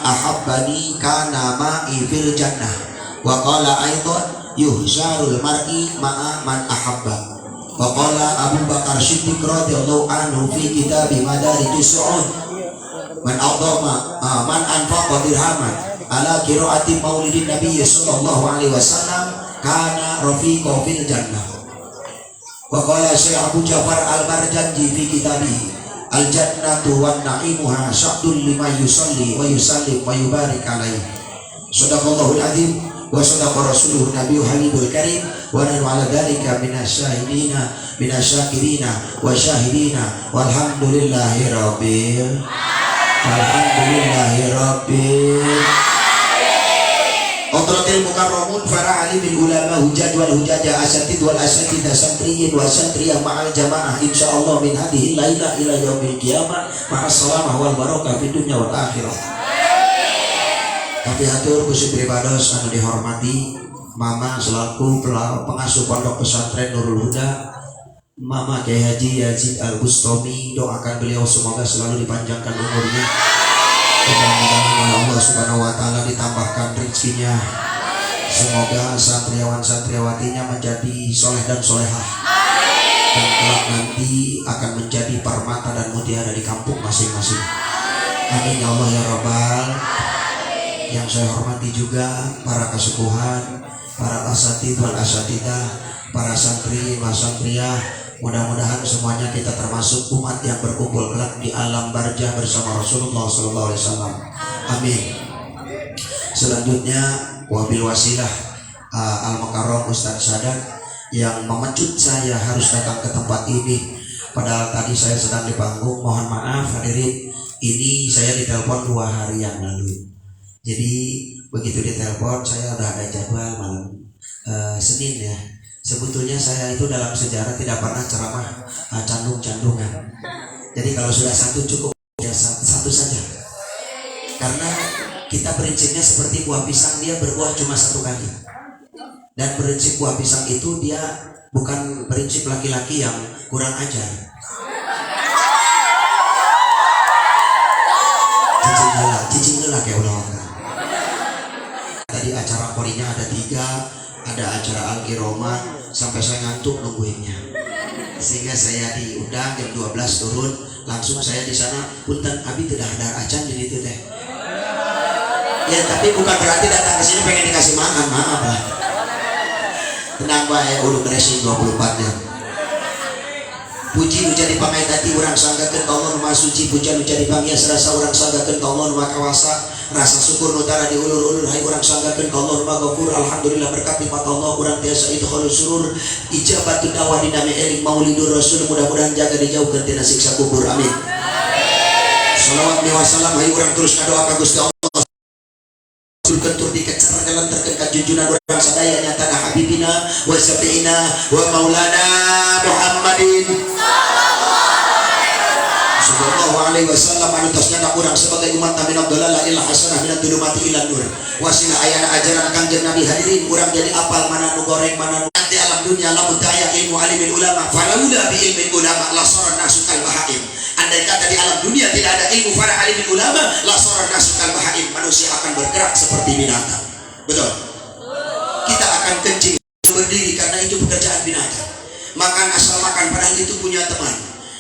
ahabbani kana ma'i fil jannah. Wa qala aidan yuhsyarul mar'i ma'a man ahabba. Wa qala Abu Bakar Siddiq radhiyallahu anhu fi kitab Madarijus Su'ud, man a'dhama man anfaqa dirhaman ala qiraati maulidin nabiy sallallahu alaihi wasallam kana rafiqahu fil jannah. Wa qala Syekh Abu Ja'far Al-Barjanji fi kitabihi al-jannatu wan na'imuha sya'dun lima yusalli wa yusallim wa yubarik alaihi. Shadaqallahul azim wa sadaqa rasuluhu nabiyyu habibul karim wa nahnu ala dzalika minasyahidina minasyakirina wa syahidina walhamdulillahi rabbil alhamdulillahi rabbil. Hadratil mukarramun para alimil ulama hujaj wal hujaja asatid wal asatidah santriyin wa santriyah ma'al jamaah insyaallah min hadhihi laila ila yaumil qiyamah ma'as salamah wal barakah fid dunya wal akhirah. Tapi hatur Gusti pribados anu dihormati Mama selaku pengasuh pondok pesantren Nurul Huda, Mama Kiai Haji Yazid Al Bustami, doakan beliau semoga selalu dipanjangkan umurnya. Mudah-mudahan oleh Allah Subhanahu wa taala ditambahkan rezekinya. Semoga santriawan santriawatinya menjadi soleh dan solehah. Dan kelak nanti akan menjadi permata dan mutiara di kampung masing-masing. Amin ya Allah ya Rabbal. Yang saya hormati juga para kesepuhan, para asatid wal asatidah, para santri wa santriah. Mudah-mudahan semuanya kita termasuk umat yang berkumpul kelak di alam barzah bersama Rasulullah sallallahu alaihi wasallam. Amin. Selanjutnya wabil wasilah Al Mukarram Ustadz Sadat yang memecut saya harus datang ke tempat ini. Padahal tadi saya sedang di panggung. Mohon maaf hadirin, ini saya ditelepon 2 hari yang lalu. Jadi begitu ditelepon, saya udah ada jadwal malam Senin ya. Sebetulnya saya itu dalam sejarah tidak pernah ceramah candung-candungan. Jadi kalau sudah satu cukup ya, satu saja. Karena kita prinsipnya seperti buah pisang, dia berbuah cuma satu kali. Dan prinsip buah pisang itu dia bukan prinsip laki-laki yang kurang ajar. Cicing heula kayak ulah. Tadi acara korinya ada tiga, ada acara al sampai saya ngantuk nungguinnya. Sehingga saya diundang jam 12 turun, langsung saya di sana, punten, abi tidak ada acan jadi itu teh. Ya, tapi bukan berarti datang ke sini pengen dikasih makan, maaf lah. Tenang bae, udah racing 24 jam. Puji nu jadi pangaitati urang sanggakeun ka Allah nu Maha Suci, puja nu jadi panghias rasa urang sanggakeun ka Allah nu Maha Kawasa, rasa syukur nu tara diulur-ulur hay urang sanggakeun ka Allah nu Maha Ghafur. Alhamdulillah, berkat nikmat Allah urang tiasa idkhalus surur, ijabatud da'wah dina eling maulidur rasul. Mudah-mudahan jaga dijauhkeun tina siksa kubur, amin. Salawat wa salam hayu urang terus ngadoa ka Gusti Allah kentur dikecer galanterkeun ka junjunan urang sadaya nyatana habibina wa syafi'ina wa maulana Muhammadin sallallahu alaihi wasallam anu tos nyandak urang sebagai umat minad dhalalah ila hasanah, minad dhulumati ila nur. Wasilah ayana ajaran Kangjeng Nabi, hadirin, urang jadi apal mana nu goreng, mana nu di alam dunia lamun teu aya ilmu alimin ulama. Falaula bi ilmin ulama la sara nasu kal bahaim. Andai kata di alam dunia tidak ada ilmu para alimin ulama, la sara nasu kal bahaim, manusia akan bergerak seperti binatang. Betul? Kita akan kencing berdiri karena itu pekerjaan binatang. Makan asal makan, padahal itu punya teman.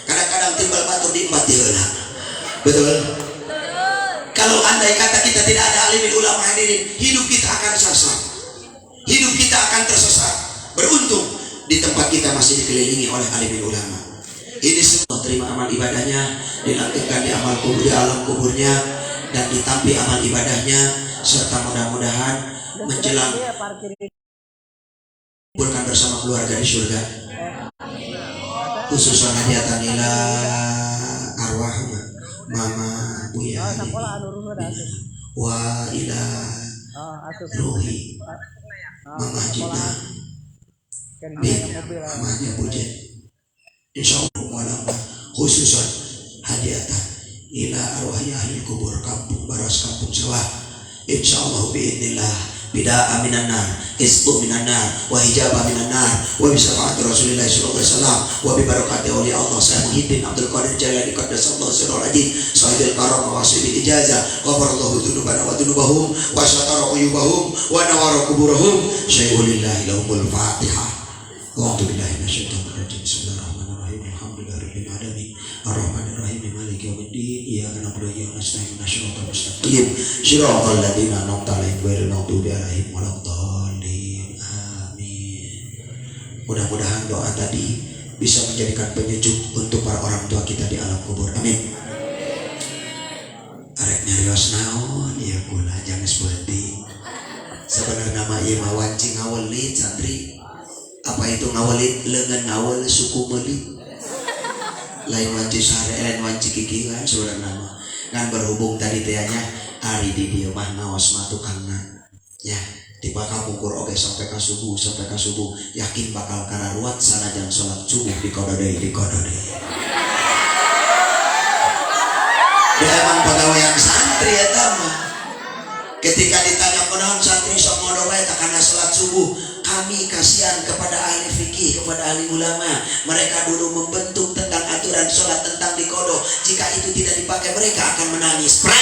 Kadang-kadang timbal batur di empat heula. Betul? Kalau andai kata kita tidak ada alimin ulama, hadirin, hidup kita akan sasar, hidup kita akan tersesat. Beruntung di tempat kita masih dikelilingi oleh alimin ulama. Ini semua terima amal ibadahnya, dilangkitkan di amal kubur, di alam kuburnya, dan ditampi amal ibadahnya, serta mudah-mudahan menjelang kumpulkan bersama keluarga di surga. Khususan hadiatan ila arwah Mama Buya wa ila ruhi Mama Jina bin Mama Bujen, insyaallah. Khususan hadiatan ila arwah ahli kubur Kampung Baras, Kampung Sawah, insyaallah biidnillah. Bida'a minan nar, isbu minan nar, wa hijaba minan nar, wa bi syafaati Rasulillah sallallahu alaihi wasallam, wa bi barakati awliya Allah Syekh Muhyiddin Abdul Qadir Jailani qaddasallahu sirrul aziz, sahibil karamah wa sahibil ijazah, ghafarallahu dzunubana wa dzunubahum, wa satara uyubahum, wa nawara kuburahum, syai'ulillahi lahumul Fatihah. A'udzu billahi minasyaitonir rajim. Bismillahirrahmanirrahim. Alhamdulillahirabbil alamin. Arrahmanirrahim. Maliki yaumiddin. Iyyaka na'budu wa iyyaka nasta'in. Ihdinas siratal mustaqim. Siratal ladzina an'amta 'alaihim ghairil maghdubi 'alaihim waladdallin. Amin. Mudah-mudahan doa tadi bisa menjadikan penyejuk untuk para orang tua kita di alam kubur. Amin. Arek nyarios naon ya kula jangan seperti sebenarnya mah ieu mah wanci ngawelit santri. Apa itu ngawelit? Lengan ngawel suku melit. Lain wanci sare, lain wanci kikieuan sebenarnya mah. Ngan berhubung tadi teh nya ari di dieu mah ngaos mah tukangna. Ya, di kapungkur oge sampai ka subuh, sampai ka subuh yakin bakal kararuat sanajan salat subuh di kodo deui, di kodo deui. Dia emang pegawaian santri eta mah. Ketika ditanya kunaon santri sok ngodo wae tak kana salat subuh, kami kasihan kepada ahli fikih, kepada ahli ulama. Mereka dulu membentuk tentang aturan sholat tentang dikodo. Jika itu tidak dipakai mereka akan menangis. Pret.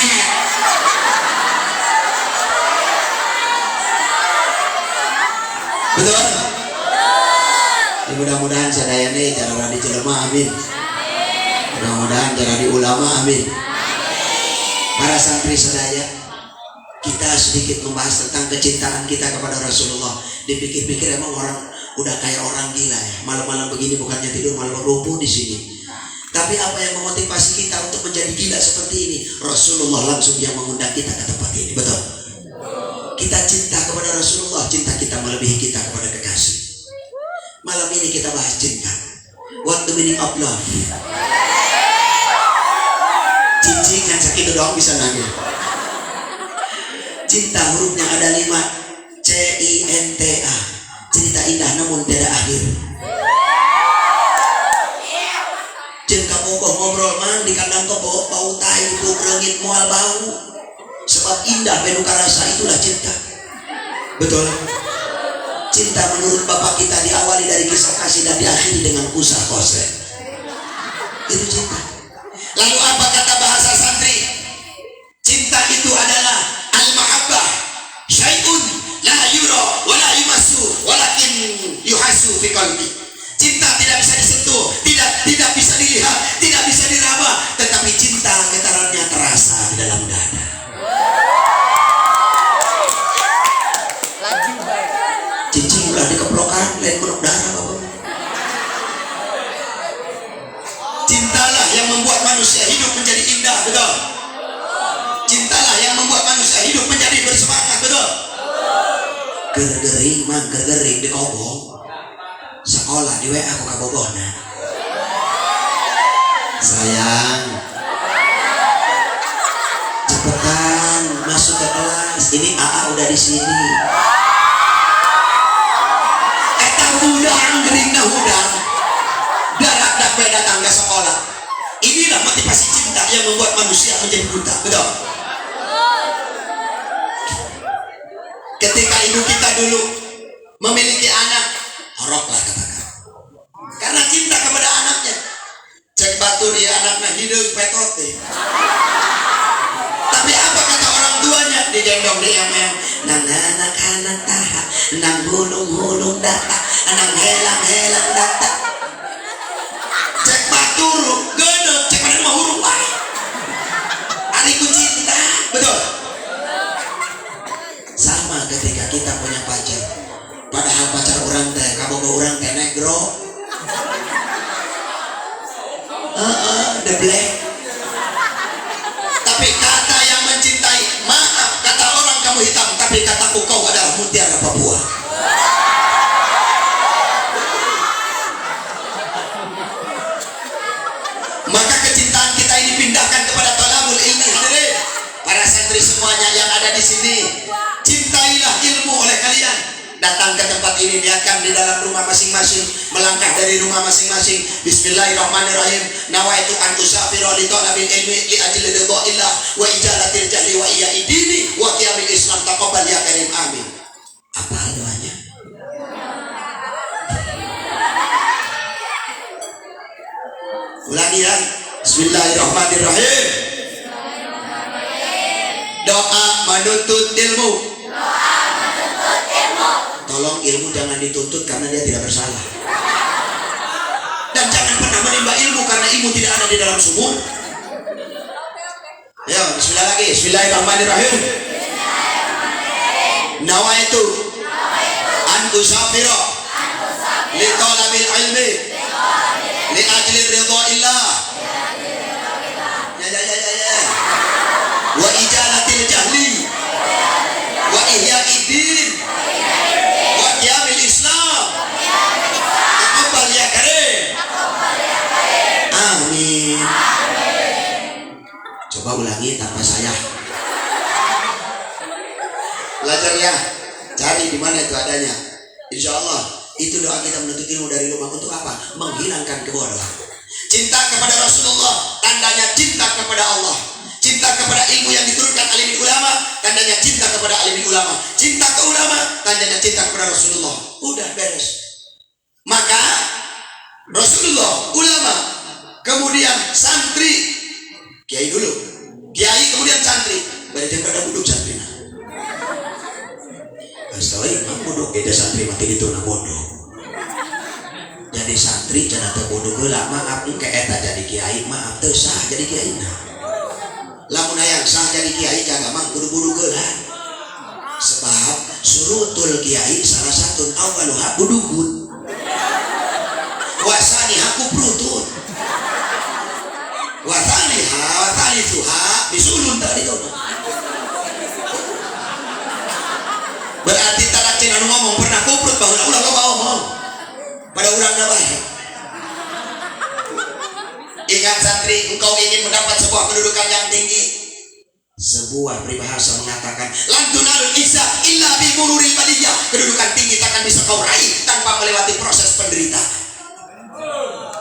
Betul? Ya, mudah-mudahan sadayana jarang di jelema, amin. Mudah-mudahan jarang di ulama, amin. Para santri sadaya, kita sedikit membahas tentang kecintaan kita kepada Rasulullah. Dipikir-pikir emang orang udah kayak orang gila ya. Malam-malam begini bukannya tidur, malah lumpuh di sini. Tapi apa yang memotivasi kita untuk menjadi gila seperti ini? Rasulullah langsung yang mengundang kita ke tempat ini. Betul? Kita cinta kepada Rasulullah, cinta kita melebihi kita kepada kekasih. Malam ini kita bahas cinta. What the meaning of love? Cincin kan sakit doang bisa nanya. Cinta hurufnya ada 5. C I N T A. Cerita indah namun tiada akhir. Jeung kabogoh ngobrol mang di kandang kebo bau tai buk reungit moal bau. Sebab indah benu karasa itulah cinta. Betul? Cinta menurut bapak kita diawali dari kisah kasih dan diakhiri dengan kusah kose. Itu cinta. Lalu apa kata bahasa santri? Cinta itu adalah al-mahabbah, syai'un la yura wa la yumassu walakin yuhasu fi qalbi. Cinta tidak bisa disentuh, tidak bisa dilihat, tidak bisa diraba, tetapi cinta getarannya terasa di dalam dada. Cincin ulah dikeplokan, lain meluk darah bapak. Cintalah yang membuat manusia hidup menjadi indah, betul? Cintalah yang membuat manusia hidup menjadi bersemangat, betul? Gergering mang gergering di kobong. Sekolah di WA aku kabogohna. Sayang, cepetan masuk ke kelas. Ini AA udah di sini. Eta hudang geringna hudang. Darak dak datang ke sekolah. Inilah motivasi cinta yang membuat manusia menjadi buta, betul? Ketika ibu kita dulu memiliki anak, horoklah katakan. Karena cinta kepada anaknya. Cek batur ya anaknya hidung petot deh. Tapi apa kata orang tuanya? Digendong di MM. Nang anak-anak taha, nang hulung-hulung data, nang helang-helang data. Cek batur, gedeg, cek mana mah huruf wae. Ari ku cinta, betul? Sama ketika kita punya pacar. Padahal pacar orang teh, kabogoh orang teh negro. The black. Tapi kata yang mencintai, maaf kata orang kamu hitam, tapi kataku kau adalah mutiara Papua. Maka kecintaan kita ini pindahkan kepada thalabul ilmi. Hadirin, para santri semuanya yang ada di sini, cintailah ilmu oleh kalian. Datang ke tempat ini, niatkan di dalam rumah masing-masing, melangkah dari rumah masing-masing. Bismillahirrahmanirrahim. Nawaitu an usafira li talabil ilmi li ajli ridha illah wa ijalatil jahli wa iya'i dini wa qiyamil Islam. Taqabbal ya karim, amin. Lagi ya. Bismillahirrahmanirrahim. Doa menuntut ilmu. Tolong ilmu jangan dituntut karena dia tidak bersalah. Dan jangan pernah menimba ilmu karena ilmu tidak ada di dalam sumur. Ya, bismillah lagi. Bismillahirrahmanirrahim. Nawaitu an usafira li talabil ilmi li ajli ridha illah. Ya ya ya ya ya. Wa izalatil jahli wa ihya'id wa qiyamil Islam. Taqabbal ya karim. Amin. Coba ulangi tanpa saya. Belajar ya. Cari di mana itu adanya. Insya Allah itu doa kita menuntut ilmu dari rumah untuk apa? Menghilangkan kebodohan. Cinta kepada Rasulullah tandanya cinta kepada Allah. Cinta kepada ilmu yang diturunkan alimin ulama tandanya cinta kepada alimin ulama. Cinta ke ulama tandanya cinta kepada Rasulullah. Udah beres. Maka Rasulullah, ulama, kemudian santri, kiai dulu, kiai kemudian santri. Berarti yang rada buduk santri. Astagfirullah, mah buduk beda santri mati itu na bodoh. Jadi santri cenah teu buduk heula, maaf engke eta jadi kiai, maaf teu sah jadi kiai na. Lamun hayang sah jadi kiai jaga mah kudu buduk heula. Sebab surutul kiai salah satu awaluha budugun. Wasaniha kuprutun. Wasaniha wasalisuha bisulun tadi tuh. Berarti taracin anu ngomong pernah kuprut baheula ulah loba omong. Pada urang bae. Ingat santri, engkau ingin mendapat sebuah kedudukan yang tinggi. Sebuah peribahasa mengatakan, lan tunalul izza illa bi mururil baliyah. Kedudukan tinggi takkan bisa kau raih tanpa melewati proses penderitaan.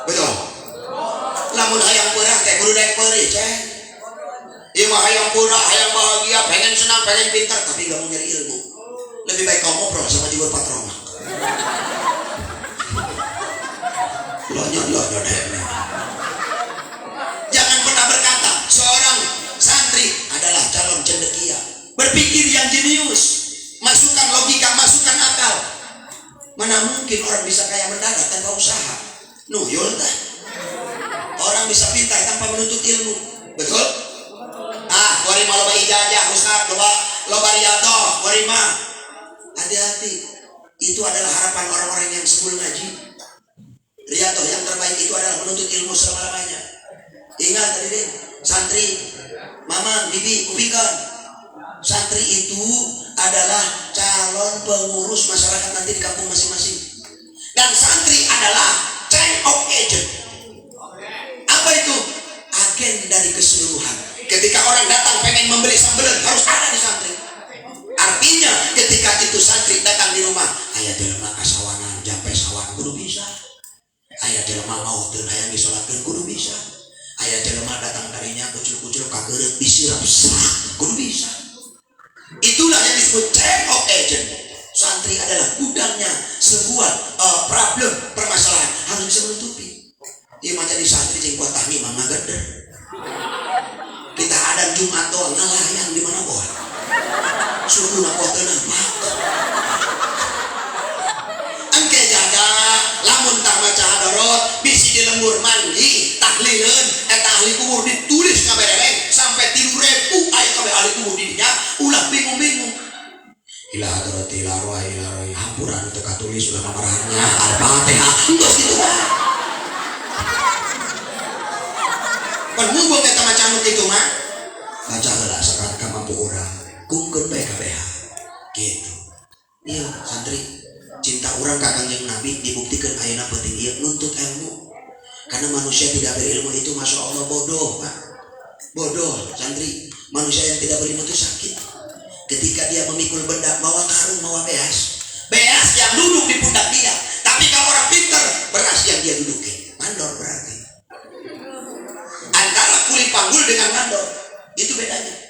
Betul. Lamun hayang peurah teh kudu daek peurih, ceh. Ieu mah hayang peurah, hayang bahagia, pengen senang, pengen pintar, tapi gak mau nyari ilmu. Lebih baik kau ngobrol sama jiwa patroma. Lonyot lonyot headnya. Jangan pernah berkata seorang santri adalah calon cendekia. Berpikir yang jenius, masukkan logika, masukkan akal. Mana mungkin orang bisa kaya mendadak tanpa usaha? Nuyul dah. Orang bisa pintar tanpa menuntut ilmu. Betul? Ah, warima loba ijazah, ustaz, loba loba riyadhah, warima. Hati-hati. Itu adalah harapan orang-orang yang sebelum ngaji. Riyadhah yang terbaik itu adalah menuntut ilmu selama-lamanya. Ingat tadi deh, santri, mama, bibi, kupingkan. Santri itu adalah calon pengurus masyarakat nanti di kampung masing-masing. Dan santri adalah chain of agent. Apa itu? Agen dari keseluruhan. Ketika orang datang pengen membeli sambelan, harus ada di santri. Artinya ketika itu santri datang di rumah, aya jelema kasawanan, jampe sawan kudu bisa. Aya jelema mautkeun hayang disolatkeun kudu bisa. Aya jelema datang darinya kucul-kucul kakereut disirap sak kudu bisa. Itulah yang disebut chain of agent. Santri adalah gudangnya sebuah problem permasalahan harus bisa menutupi. Ieu mah jadi santri jeung kuat tahmid mah ngageder. Kita ada Jumat doang ngalayang di mana boh. Suku na kuat apa? Engke jaga lamun tah maca hadorot bisi di lembur mandi tahlileun eta ahli kubur ditulis ngabereleng sampai 3000 aya kabeh ahli kubur di dinya ulah bingung-bingung. Ila hadrati ila arwah ila arwah hampura anu teu katulis ulah mamarahannya Al-Fatihah geus kitu mah. Pan mubeng eta maca anu kitu mah baca heula sakar mampu urang kungkeun bae kabeh gitu. Iya santri, cinta orang ka Kangjeng Nabi dibuktikan ayeuna penting ieu nuntut ilmu. Karena manusia tidak berilmu itu masya Allah bodoh, Pak. Bodoh santri. Manusia yang tidak berilmu itu sakit. Ketika dia memikul benda, bawa karung, bawa beas. Beas yang duduk di pundak dia. Tapi kalau orang pinter, beras yang dia dudukin. Mandor berarti. Antara kuli panggul dengan mandor, itu bedanya.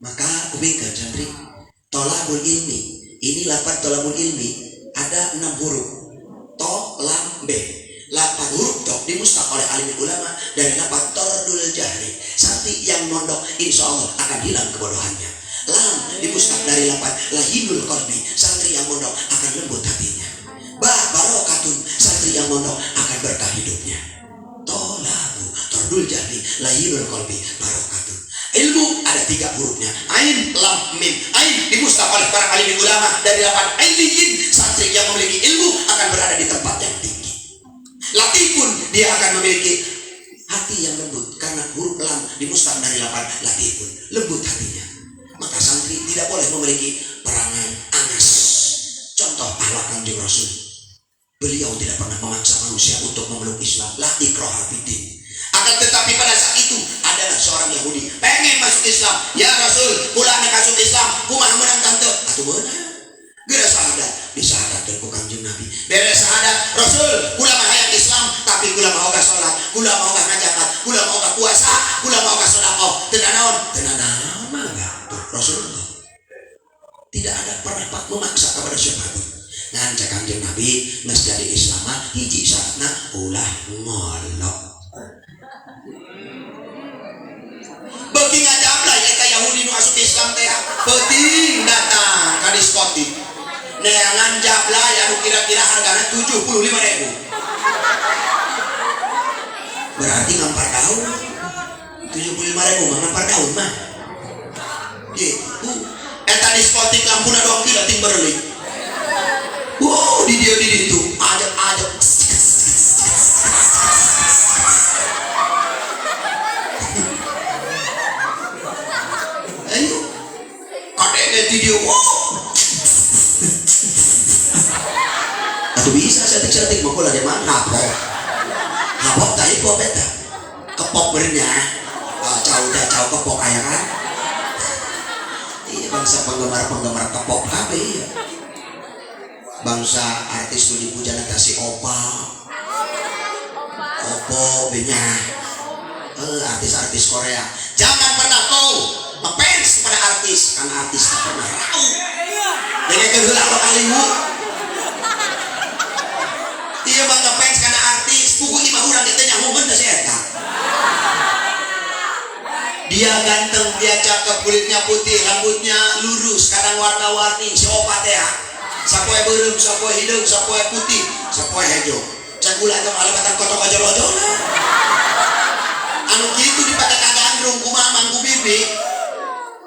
Maka kupingkeun santri, tolabul ilmi. Ini lapan tolabul ilmi ada 6 huruf. To, lam, be. 8 huruf to. dimustaq oleh alim ulama dari lafaz tordul jahli. Santri yang mondok insya Allah akan hilang kebodohannya. Lam dimustaq dari lafaz lahinul qalbi. Santri yang mondok akan lembut hatinya. Ba barokatun, santri yang mondok akan berkah hidupnya. Tolabu tordul jahli lahinul qalbi barokatun. Ilmu ada tiga hurufnya, ain, lam, mim. Ain dimustaq oleh para alim ulama dari lafaz ailiyin. Santri yang memiliki ilmu akan berada di tempat yang tinggi. Latifun, dia akan memiliki hati yang lembut karena huruf lam dimustaq dari lafaz latifun, lembut hatinya. Maka santri tidak boleh memiliki perangai angas. Contoh akhlak Kanjeng Rasul, beliau tidak pernah memaksa manusia untuk memeluk Islam. La ikroha fiddin. Akan tetapi pada saat itu adalah seorang Yahudi pengen masuk Islam. Ya Rasul, kula anak masuk Islam, kumaha menang tante? Atuh meunang. Geura syahadat, disyahadatkeun ku Kanjeng Nabi. Beres syahadat, Rasul, kula mah hayang Islam, tapi kula mah ogah salat, kula mah ogah ngazakat, kula mah ogah puasa, kula mah ogah sedekah. Teu naon? Teu naon mangga. Tuh Rasulullah. Tidak ada pernah memaksa kepada siapapun. Ngan cek Kanjeng Nabi geus jadi Islam mah hiji syaratna ulah ngolok. Beuki ngajablay eta Yahudi nu asup Islam teh peuting datang ka diskotik. Neangan jablay anu kira-kira hargana 75.000. Berarti ngampar daun. 75.000 mah ngampar daun mah. Gitu. Eta diskotik lampuna doang kila ting berlik. Wow, di dia di ditu ajak-ajak. Ayo. Kadenge di dia. Wow. Atuh bisa setik-setik mah kula ge mah hapok. Hapok tah hipop eta. Kepok berenya. Ah, cau dah cau kepok aya kan. Iya bangsa penggemar-penggemar kepok kabeh iya. Bangsa artis nu dipuja teh si Opa. Opo benya. Artis-artis Korea. Jangan pernah kau ngefans kepada artis karena artis tak pernah rauh. Dengekeun heula lo kaliwu. Iya mah ngefans karena artis, puguh imah urang teh nyahoeun teh si eta. Dia ganteng, dia cakep, kulitnya putih, rambutnya lurus, kadang warna-warni, si Opa teh ya. Sapoe beureum, sapoe hideung, sapoe putih, sapoe hejo. Can gula teh malebatan kotok ojol-ojolna. Anu kitu dipake kagandrung ku mamang ku bibi.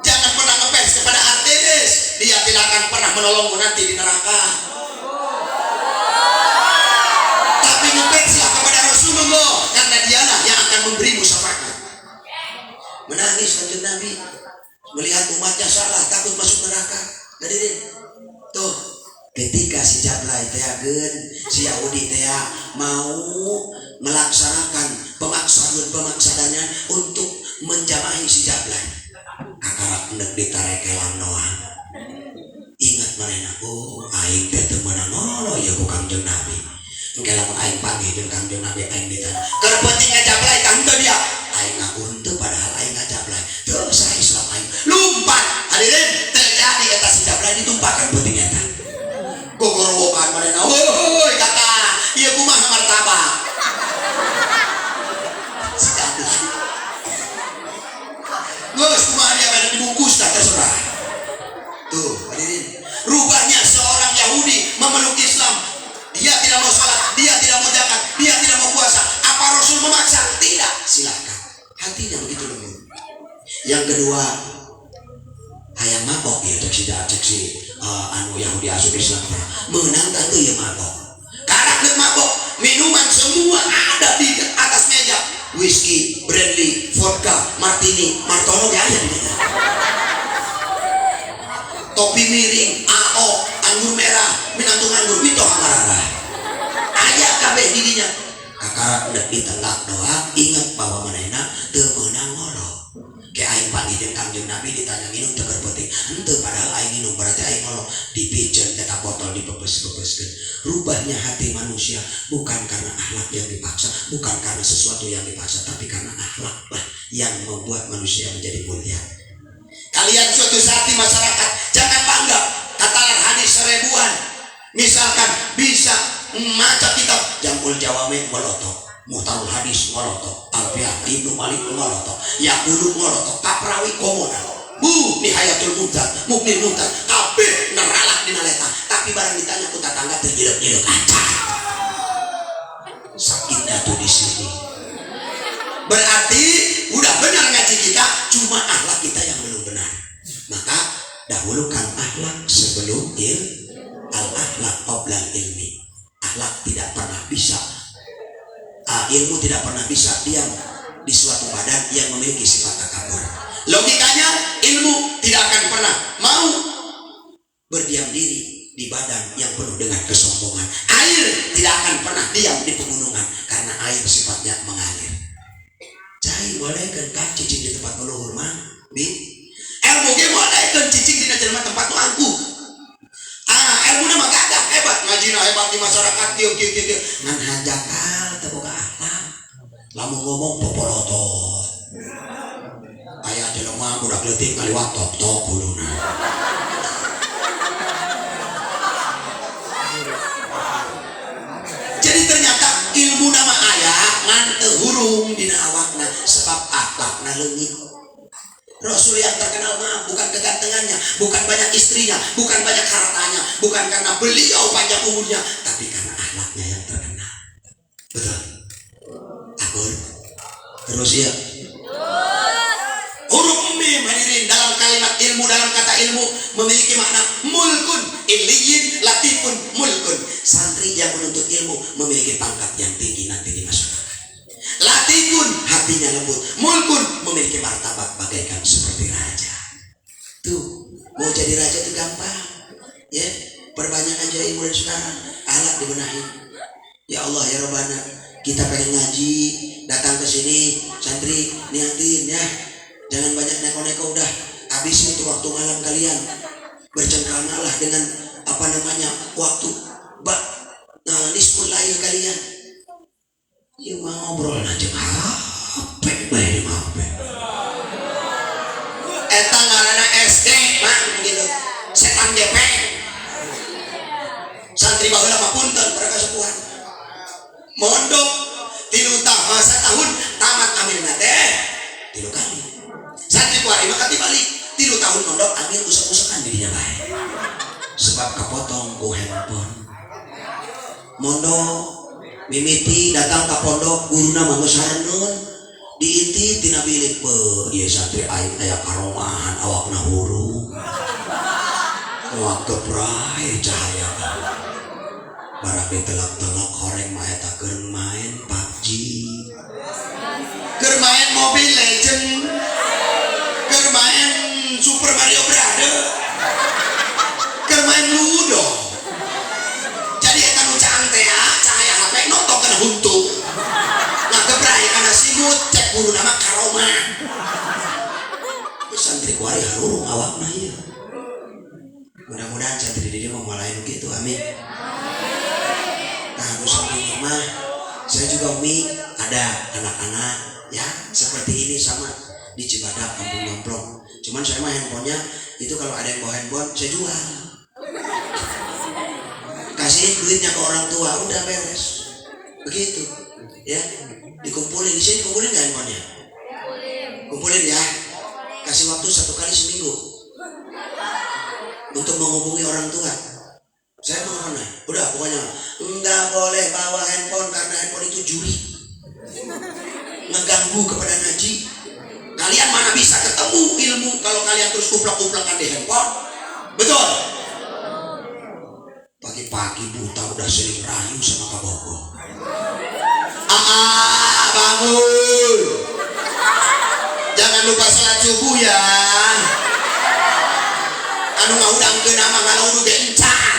Jangan pernah ngefans kepada artis, dia tidak akan pernah menolongmu nanti di neraka. Tapi ngefanslah kepada Rasulullah karena dialah yang akan memberimu syafaat. Menangis Kanjeng Nabi melihat umatnya salah, takut masuk neraka. Hadirin, tuh ketika si Jablay teageun, si Yahudi tea mau melaksanakan pemaksaan-pemaksaannya untuk menjamahi si Jablay. Kakarak endek ditarekelang doang. Ingat manehna, oh aing teh teu meunang ngolo ieu ku Kangjeng Nabi. Engke lamun aing panggih jeung Kangjeng Nabi aing ditanya, keur penting ngajablay ka henteu dia? Aing ngaku henteu padahal aing ngajablay. Teu sah Islam aing. Lumpat hadirin, terjadi eta si Jablay ditumpakan penting eta. Gogorowokan manehna, heuy kakak, ieu kumaha martabak. Si Jablay. Geus kumaha dia bade dibungkus dah terserah. Tuh, hadirin. Rubahnya seorang Yahudi memeluk Islam. Dia tidak mau sholat, dia tidak mau zakat, dia tidak mau puasa. Apa Rasul memaksa? Tidak. Silakan. Hatinya begitu lembut. Yang kedua, hayang mabok ya cek si cek si anu Yahudi asup Islam teh. Meunang teh teu ieu mabok. Karak deuk mabok, minuman semua ada di atas meja. Whisky, brandy, vodka, martini, martono ge aya di dinya. Topi miring, AO, anggur merah, minantung anggur, mitoh amarara. Aya kabeh di dinya. Kakarak endek ditenggak doa, ingat bahwa manehna teu meunang ngolo. Ke aing panggih jeung Kangjeng Nabi ditanya minum teu keur peuting. Henteu padahal aing minum berarti aing ngolo. Dipiceun eta botol dipepes-pepeskeun. Rubahnya hati manusia bukan karena akhlak yang dipaksa, bukan karena sesuatu yang dipaksa, tapi karena akhlak lah yang membuat manusia menjadi mulia. Kalian suatu saat di masyarakat jangan bangga katakan hadis seribuan, misalkan bisa maca kitab Jambul Jawami melotok, Muhtarul Hadis ngolotok, Alfiah Ibnu Malik ngolotok, Yaqulu ngolotok, Kaprawi komona. Bu, Nihayatul Muhtad, Mukmin Muhtad, kabeh neralak dina leta, tapi barang ditanya ku tatangga teu nyileuk-nyileuk acan. Sakitnya tuh di sini. Berarti udah benar ngaji kita, cuma akhlak kita yang belum benar. Maka dahulukan akhlak sebelum al akhlak qoblal ilmi. Akhlak tidak pernah bisa, ilmu tidak pernah bisa diam di suatu badan yang memiliki sifat takabur. Logikanya ilmu tidak akan pernah mau berdiam diri di badan yang penuh dengan kesombongan. Air tidak akan pernah diam di pegunungan karena air sifatnya mengalir. Cai boleh kan cicing di tempat luhur mah, bi. Ilmu ge boleh kan cicing di jelema tempat nu angkuh. Ah, ilmu mah gagah hebat, ngajina hebat di masyarakat kieu kieu kieu kieu. Ngan hanjakal teu boga akhlak. Lamun ngomong popolotot. Aya jelema budak leutik ngaliwat tok tok huluna. Jadi ternyata ilmu nama aya ngan teu hurung dina awakna sebab akhlakna leungit. Rasul yang terkenal mah bukan kegantengannya, bukan banyak istrinya, bukan banyak hartanya, bukan karena beliau panjang umurnya, tapi karena akhlaknya yang terkenal. Betul. Akur. Terus ya. Huruf mim hadirin dalam kalimat ilmu, dalam kata ilmu memiliki makna mulkun, illiyin, latifun, mulkun. Santri yang menuntut ilmu memiliki pangkat yang tinggi nanti di masyarakat. Latifun, hatinya lembut. Mulkun, memiliki martabat bagaikan seperti raja. Tuh, mau jadi raja itu gampang. Ya, perbanyak aja ilmu dari sekarang, akhlak dibenahi. Ya Allah ya Rabbana, kita pengen ngaji, datang ke sini, santri niatin ya. Jangan banyak neko-neko, udah habisin tuh waktu malam kalian. Bercengkramalah dengan apa namanya waktu bak nah, nisful lail kalian. Ya mau ngobrol aja HP bae di HP. Eta ngaranna SD mang gitu. Setan gepeng. Santri baheula mah punten para kasepuhan. Mondok 3 tahun tahun tamat amilna teh 3 kali. Santri kuari mah katibalik 3 tahun mondok amil usap-usapan dirinya bae. Sebab kepotong ku handphone. Mondok mimiti datang ka pondok guruna mah geus hareun diintip tina bilik beuh ieu santri aing aya karomahan awakna hurung. Moal keprai cahaya. Barang ditelak-telak horeng mah eta keur main PUBG. Keur main Mobile Legend. Keur main Super Mario Brother. Keur main Ludo. Jadi eta nu caang teh cahaya HP nonton kana huntu. Ngakeprai kana simut cek guruna mah karomah. Geus santri kuari harurung awakna ieu. Mudah-mudahan santri di dieu mah moal aya nu kitu, amin. Nah, nu santri mah saya juga Umi ada anak-anak ya seperti ini sama di Cibadak Kampung Nyomplong. Cuman saya mah handphonenya itu kalau ada yang bawa handphone saya jual. Kasih duitnya ke orang tua, udah beres. Begitu. Ya, dikumpulin di sini, kumpulin nggak handphonenya? Kumpulin ya. Kasih waktu 1 kali seminggu untuk menghubungi orang tua. Saya mau kemana? Udah pokoknya nggak boleh bawa handphone karena handphone itu juri, ngeganggu kepada ngaji. Kalian mana bisa ketemu ilmu kalau kalian terus uplak-uplakan di handphone? Betul? Pagi-pagi buta udah sering rayu sama kabogo. Ah, bangun. Jangan lupa sholat subuh ya. Anu ngahudangkeun nama ngalaudu ge encan.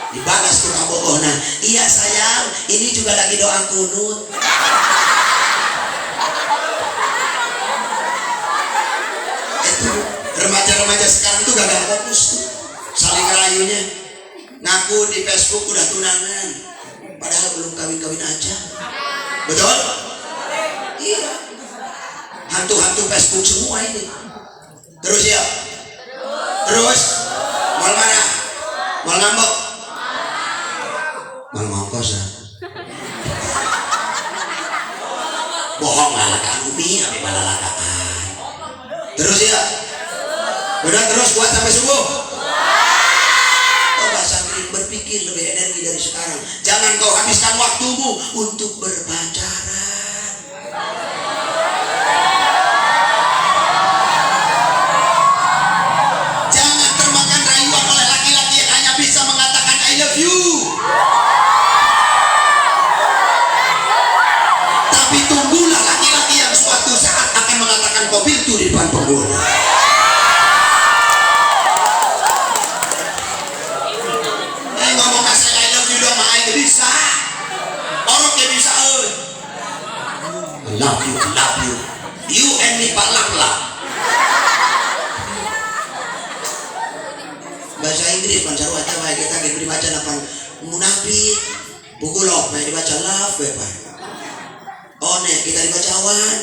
Dibalas tuh kabogohna. Iya sayang, ini juga lagi doa kunut. Itu remaja-remaja sekarang tuh gagal fokus tuh. Saling rayunya. Ngaku di Facebook udah tunangan, padahal belum kawin-kawin aja. Betul? Iya. Hantu-hantu Facebook semua ini. Terus ya? Terus? Mau marah? Mau ngambek? Mau ngongkos ya? Udah terus buat sampai subuh. Coba santri berpikir lebih energi dari sekarang. Jangan kau habiskan waktumu untuk berpacaran. Jangan termakan rayuan oleh laki-laki yang hanya bisa mengatakan I love you. Tapi tunggulah laki-laki yang suatu saat akan mengatakan kopi itu di depan pengguna. Ngomong kasih I love you dong, mah aing bisa. Orang yang bisa euy. I love you, I love you. You and me palak lah. Bahasa Inggris pan sarua teh wae kita ge dibaca napan munafik. Buku love bae dibaca love bae pan. One kita dibaca awan.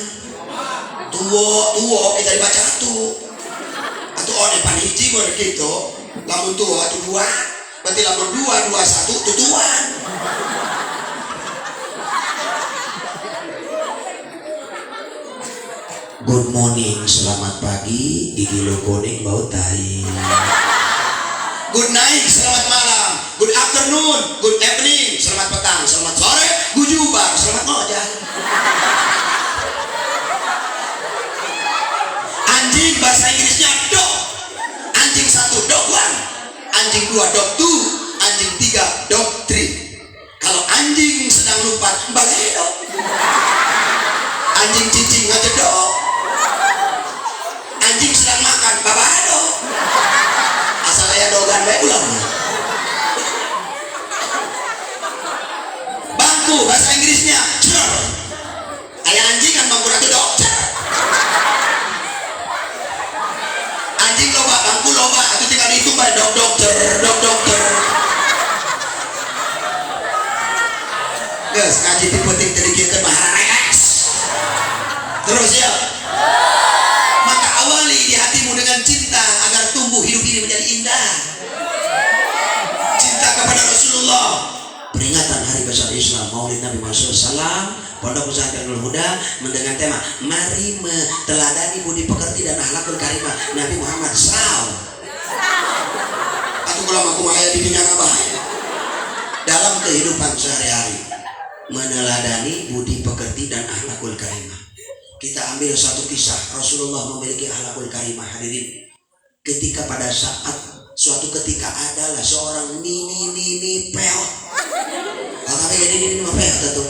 Tuo tuo kita dibaca atu. Atuh one pan hiji mun kitu. Lamun tuo atuh dua. Berarti lamun 2 2 1 tutuan. Good morning, selamat pagi, gigi lu kuning bau tai. Good night, selamat malam. Good afternoon, good evening, selamat petang, selamat sore, gujubar, selamat ngojah. Anjing bahasa Inggrisnya dog. Anjing 1 dog 1, anjing 2 dog 2, anjing 3 dog 3. Kalau anjing sedang lompat, baledog. Anjing cicing ngajedog. Anjing sedang makan, babado. Asal aya dogan bae ulah. Bangku bahasa Inggrisnya chair. Aya anjing kan bangku ratu dog chair. Anjing loba, bangku loba, atuh tinggal dihitung bae dog dog chair, dog dog chair. Geus ngaji ti peuting teu dikiekeun mah hararees. Terus ya. Maka awali di hatimu dengan cinta agar tumbuh hidup ini menjadi indah. Cinta kepada Rasulullah. Peringatan Hari Besar Islam Maulid Nabi Muhammad SAW, Pondok Pesantren Nurul Huda dengan tema mari meneladani budi pekerti dan akhlakul karimah Nabi Muhammad SAW. Atau kalau aku aya di dunia bahaya. Dalam kehidupan sehari-hari meneladani budi pekerti dan akhlakul karimah. Kita ambil satu kisah Rasulullah memiliki akhlakul karimah, hadirin. Ketika pada saat suatu ketika adalah seorang nini-nini peot. Kalau ini nini mah peot tentu.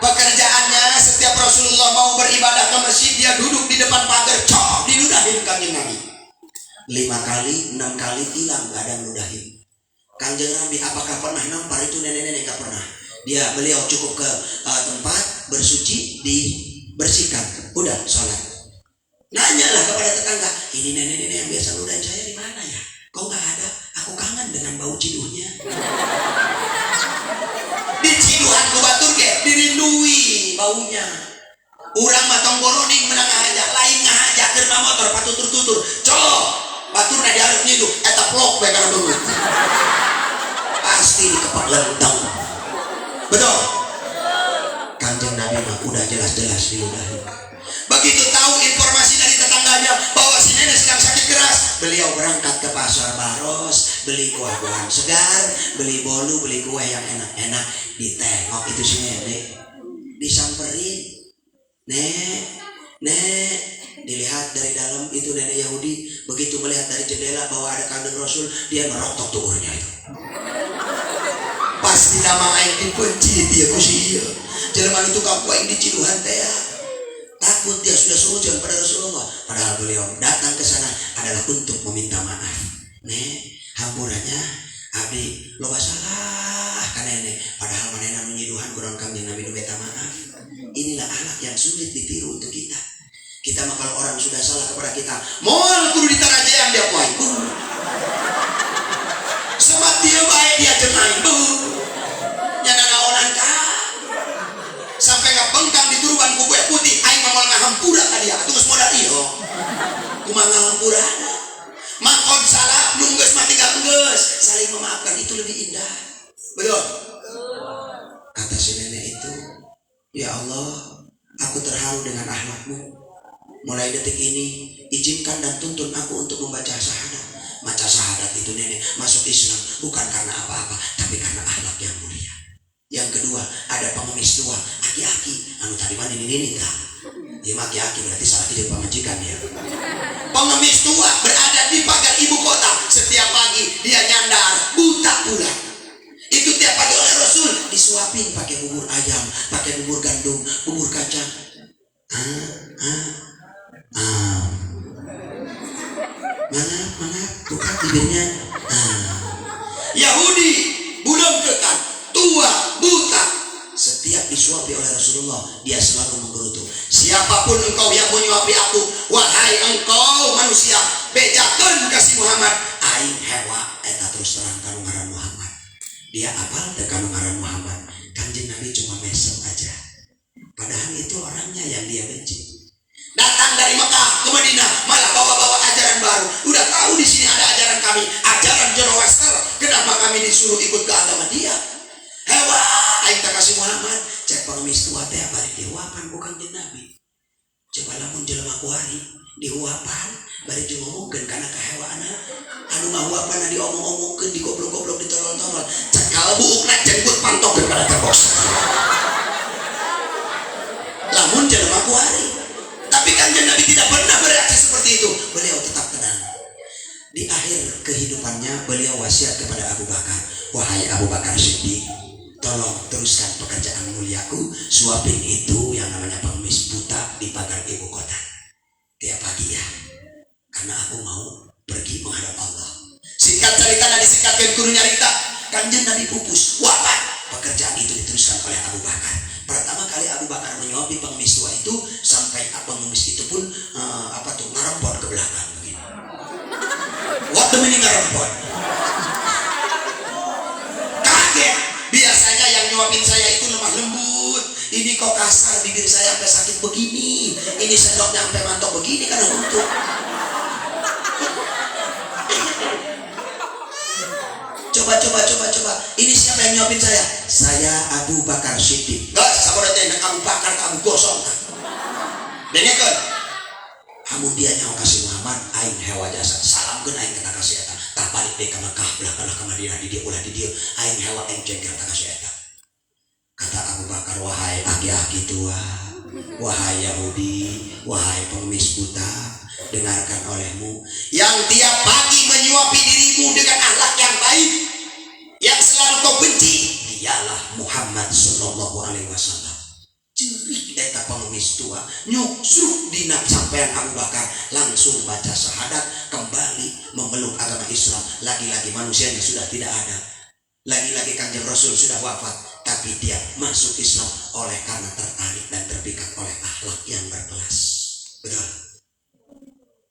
Pekerjaannya setiap Rasulullah mau beribadah ke masjid, dia duduk di depan pagar, cok diludahin Kanjeng Nabi. 5 kali, 6 kali hilang, gak ada yang ludahin. Kanjeng Nabi apakah pernah nampar itu nenek-nenek? Gak pernah. Dia beliau cukup ke tempat bersuci, dibersihkan, udah sholat. Nanyalah kepada tetangga, ini nenek-nenek yang biasa ludahin saya di mana ya? Kok nggak ada? Aku kangen dengan bau ciduhnya. Di ciduhan ku batur ge dirindui baunya. Urang mah tong boroning menang ngahaja, lain ngahaja keur motor patutur-tutur. Cok, baturna dihareup nyiduh, eta plok bae kana beungeut. Pasti dikepak lenteng. Betul. Kanjeng Nabi mah udah jelas-jelas diludahi. Begitu tahu informasi dari tetangganya bahwa si nenek sedang sakit keras, beliau berangkat ke pasar Baros, beli buah-buahan segar, beli bolu, beli kue yang enak-enak. Ditengok itu si nenek, disamperin, nek, nek. Dilihat dari dalam itu nenek Yahudi, begitu melihat dari jendela bahwa ada Kanjeng Rasul, dia merotok tuurnya itu. Pasti nama aing dibenci dia ku si ieu. Jelema nu tukang ku aing diciduhan teh ya. Takut dia sudah suudzon pada Rasulullah. Padahal beliau datang ke sana adalah untuk meminta maaf. Nek, hampurannya abdi loba salah ka nenek. Padahal manehna nu nyiduhan kurang Kanjeng Nabi nu minta maaf. Inilah akhlak yang sulit ditiru untuk kita. Kita mah kalau orang sudah salah kepada kita, moal kudu ditarajean dia ku aing. Semat dia bae dia jeung aing. Nya nanaonan ka. Sampai ngabengkang di turuban ku kue putih, aing mah moal ngahampura ka dia. Atuh geus modal ieu. Kumaha ngahampurana? Makon salah, nu geus mah tinggal geus. Saling memaafkan itu lebih indah. Betul? Kata si nenek itu, ya Allah, aku terharu dengan akhlakmu. Mulai detik ini izinkan dan tuntun aku untuk membaca syahadat. Baca syahadat itu nenek masuk Islam bukan karena apa-apa, tapi karena akhlak yang mulia. Yang kedua, ada pengemis tua, aki-aki, anu tadi mana ini tah. Dia mah aki-aki berarti salah jadi pamajikan ya. Pengemis tua berada di pagar ibu kota. Setiap pagi dia nyandar, buta pula. Itu tiap pagi oleh Rasul disuapin pakai bubur ayam, pakai bubur gandum, bubur kacang. Ah, ah, ah. Mana, mana, buka bibirnya. Ah. Yahudi, belum kekan, tua, buta. Setiap disuapi oleh Rasulullah, dia selalu menggerutu. Siapapun engkau yang menyuapi aku, wahai engkau manusia, bejakeun ka si Muhammad. Aing hewa, eta terus terang kanu ngaran Muhammad. Dia apal teh kanu ngaran Muhammad. Kanjeng Nabi cuma mesem aja. Padahal itu orangnya yang dia benci. Datang dari Mekah ke Madinah, malah bawa-bawa ajaran baru. Udah tahu di sini ada ajaran kami, ajaran Zoroaster. Kenapa kami disuruh ikut ke agama dia? Hewa, aing teh ka si Muhammad. Cek pengemis tua teh bari dihuapan ku Kanjeng Nabi. Coba lamun jelema kuari dihuapan bari jeung ngomongkeun kana kahewaanna, anu ngahuapan diomong-omongkeun, digoblok-goblok, ditolol-tolol, cekal buukna jenggut pantokkeun kana tembok. Lamun jelema kuari. Tapi Kanjeng Nabi tidak pernah bereaksi seperti itu. Beliau tetap tenang. Di akhir kehidupannya beliau wasiat kepada Abu Bakar, "Wahai Abu Bakar Siddiq, tolong teruskan pekerjaan muliaku, suapin itu yang namanya pengemis buta di pagar ibu kota tiap pagi ya, karena aku mau pergi menghadap Allah." Singkat cerita dan disingkatkan guru nyarita, Kanjeng Nabi pupus, wafat. Pekerjaan itu diteruskan oleh Abu Bakar. Pertama kali Abu Bakar menyuapi pengemis tua itu, sampai pengemis itu pun apa tuh, ngarempon ke belakang begini. What the meaning ngarempon? Kaget. Biasanya yang nyuapin saya itu lemah lembut. Ini kok kasar, bibir saya sampai sakit begini. Ini sendoknya sampai mantok begini karena untuk. Coba, coba, coba, coba. Ini siapa yang nyuapin saya? Saya Abu Bakar Siddiq. Gak, sabar teh Abu Bakar, Abu gosong. Dengekeun. Amun dia nyawa ka si Muhammad, aing hewa jasa. Salamkeun aing kata ka si eta. Tah balik deui ka Mekah, belah kalah ka Madinah, di dieu ulah di dieu. Aing hewa, aing jengkel ka si eta. Kata Abu Bakar, "Wahai aki-aki tua, wahai Yahudi, wahai pengemis buta, dengarkan olehmu. Yang tiap pagi menyuapi dirimu dengan akhlak yang baik, yang selalu kau benci, dialah Muhammad Sallallahu Alaihi Wasallam." Cerik eta pengemis tua, nyuksruk dina sampean Abu Bakar, langsung baca syahadat, kembali memeluk agama Islam. Lagi-lagi manusianya sudah tidak ada. Lagi-lagi Kanjeng Rasul sudah wafat, tapi dia masuk Islam oleh karena tertarik dan terpikat oleh akhlak yang berkelas. Betul.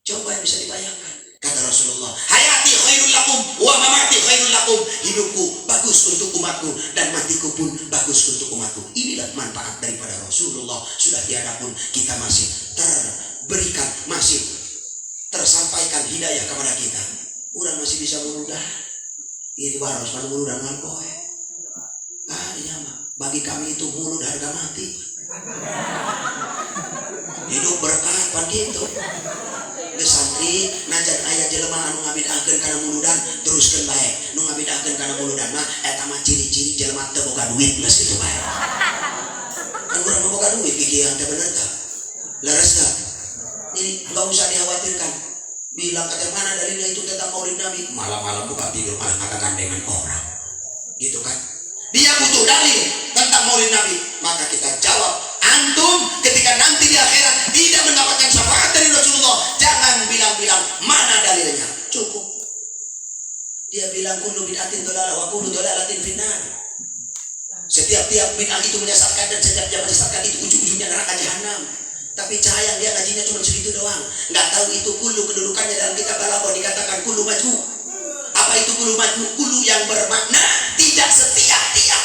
Coba yang bisa dibayangkan. Kata Rasulullah, "Hayati khairul lakum wa mamati khairul lakum." Hidupku bagus untuk umatku dan matiku pun bagus untuk umatku. Inilah manfaat daripada Rasulullah. Sudah tiada pun kita masih terberikan, masih tersampaikan hidayah kepada kita. Orang masih bisa muludan. Ini baros pada muludan ngan poe. Ah, ini mah. Bagi kami itu mulud harga mati. Hidup berkat pan gitu. Geus santri najan aya jelema anu ngabidahkeun kana muludan, teruskeun bae. Nu ngabidahkeun kana muludan mah eta mah ciri-ciri jelema teu boga duit, geus kitu bae. Kan urang mah boga duit gigian teh, bener tah? Leres tah? Jadi nggak usah dikhawatirkan. Bilang kata mana dalilnya itu tentang Maulid Nabi? Malam-malam buka tidur malah katakan dengan orang. Gitu kan? Dia butuh dalil tentang Maulid Nabi. Maka kita jawab, antum ketika nanti di akhirat tidak mendapatkan syafaat dari Rasulullah, jangan bilang-bilang mana dalilnya. Cukup. Dia bilang kullu bid'atin dhalalah wa kullu dhalalatin finnar. Setiap tiap bid'ah itu menyesatkan dan setiap yang menyesatkan itu ujung-ujungnya neraka jahanam. Tapi cahaya dia ngajinya cuma segitu doang. Nggak tahu itu kullu kedudukannya dalam kitab balaghah dikatakan kullu majmu. Apa itu kullu majmu? Kullu yang bermakna tidak setiap tiap.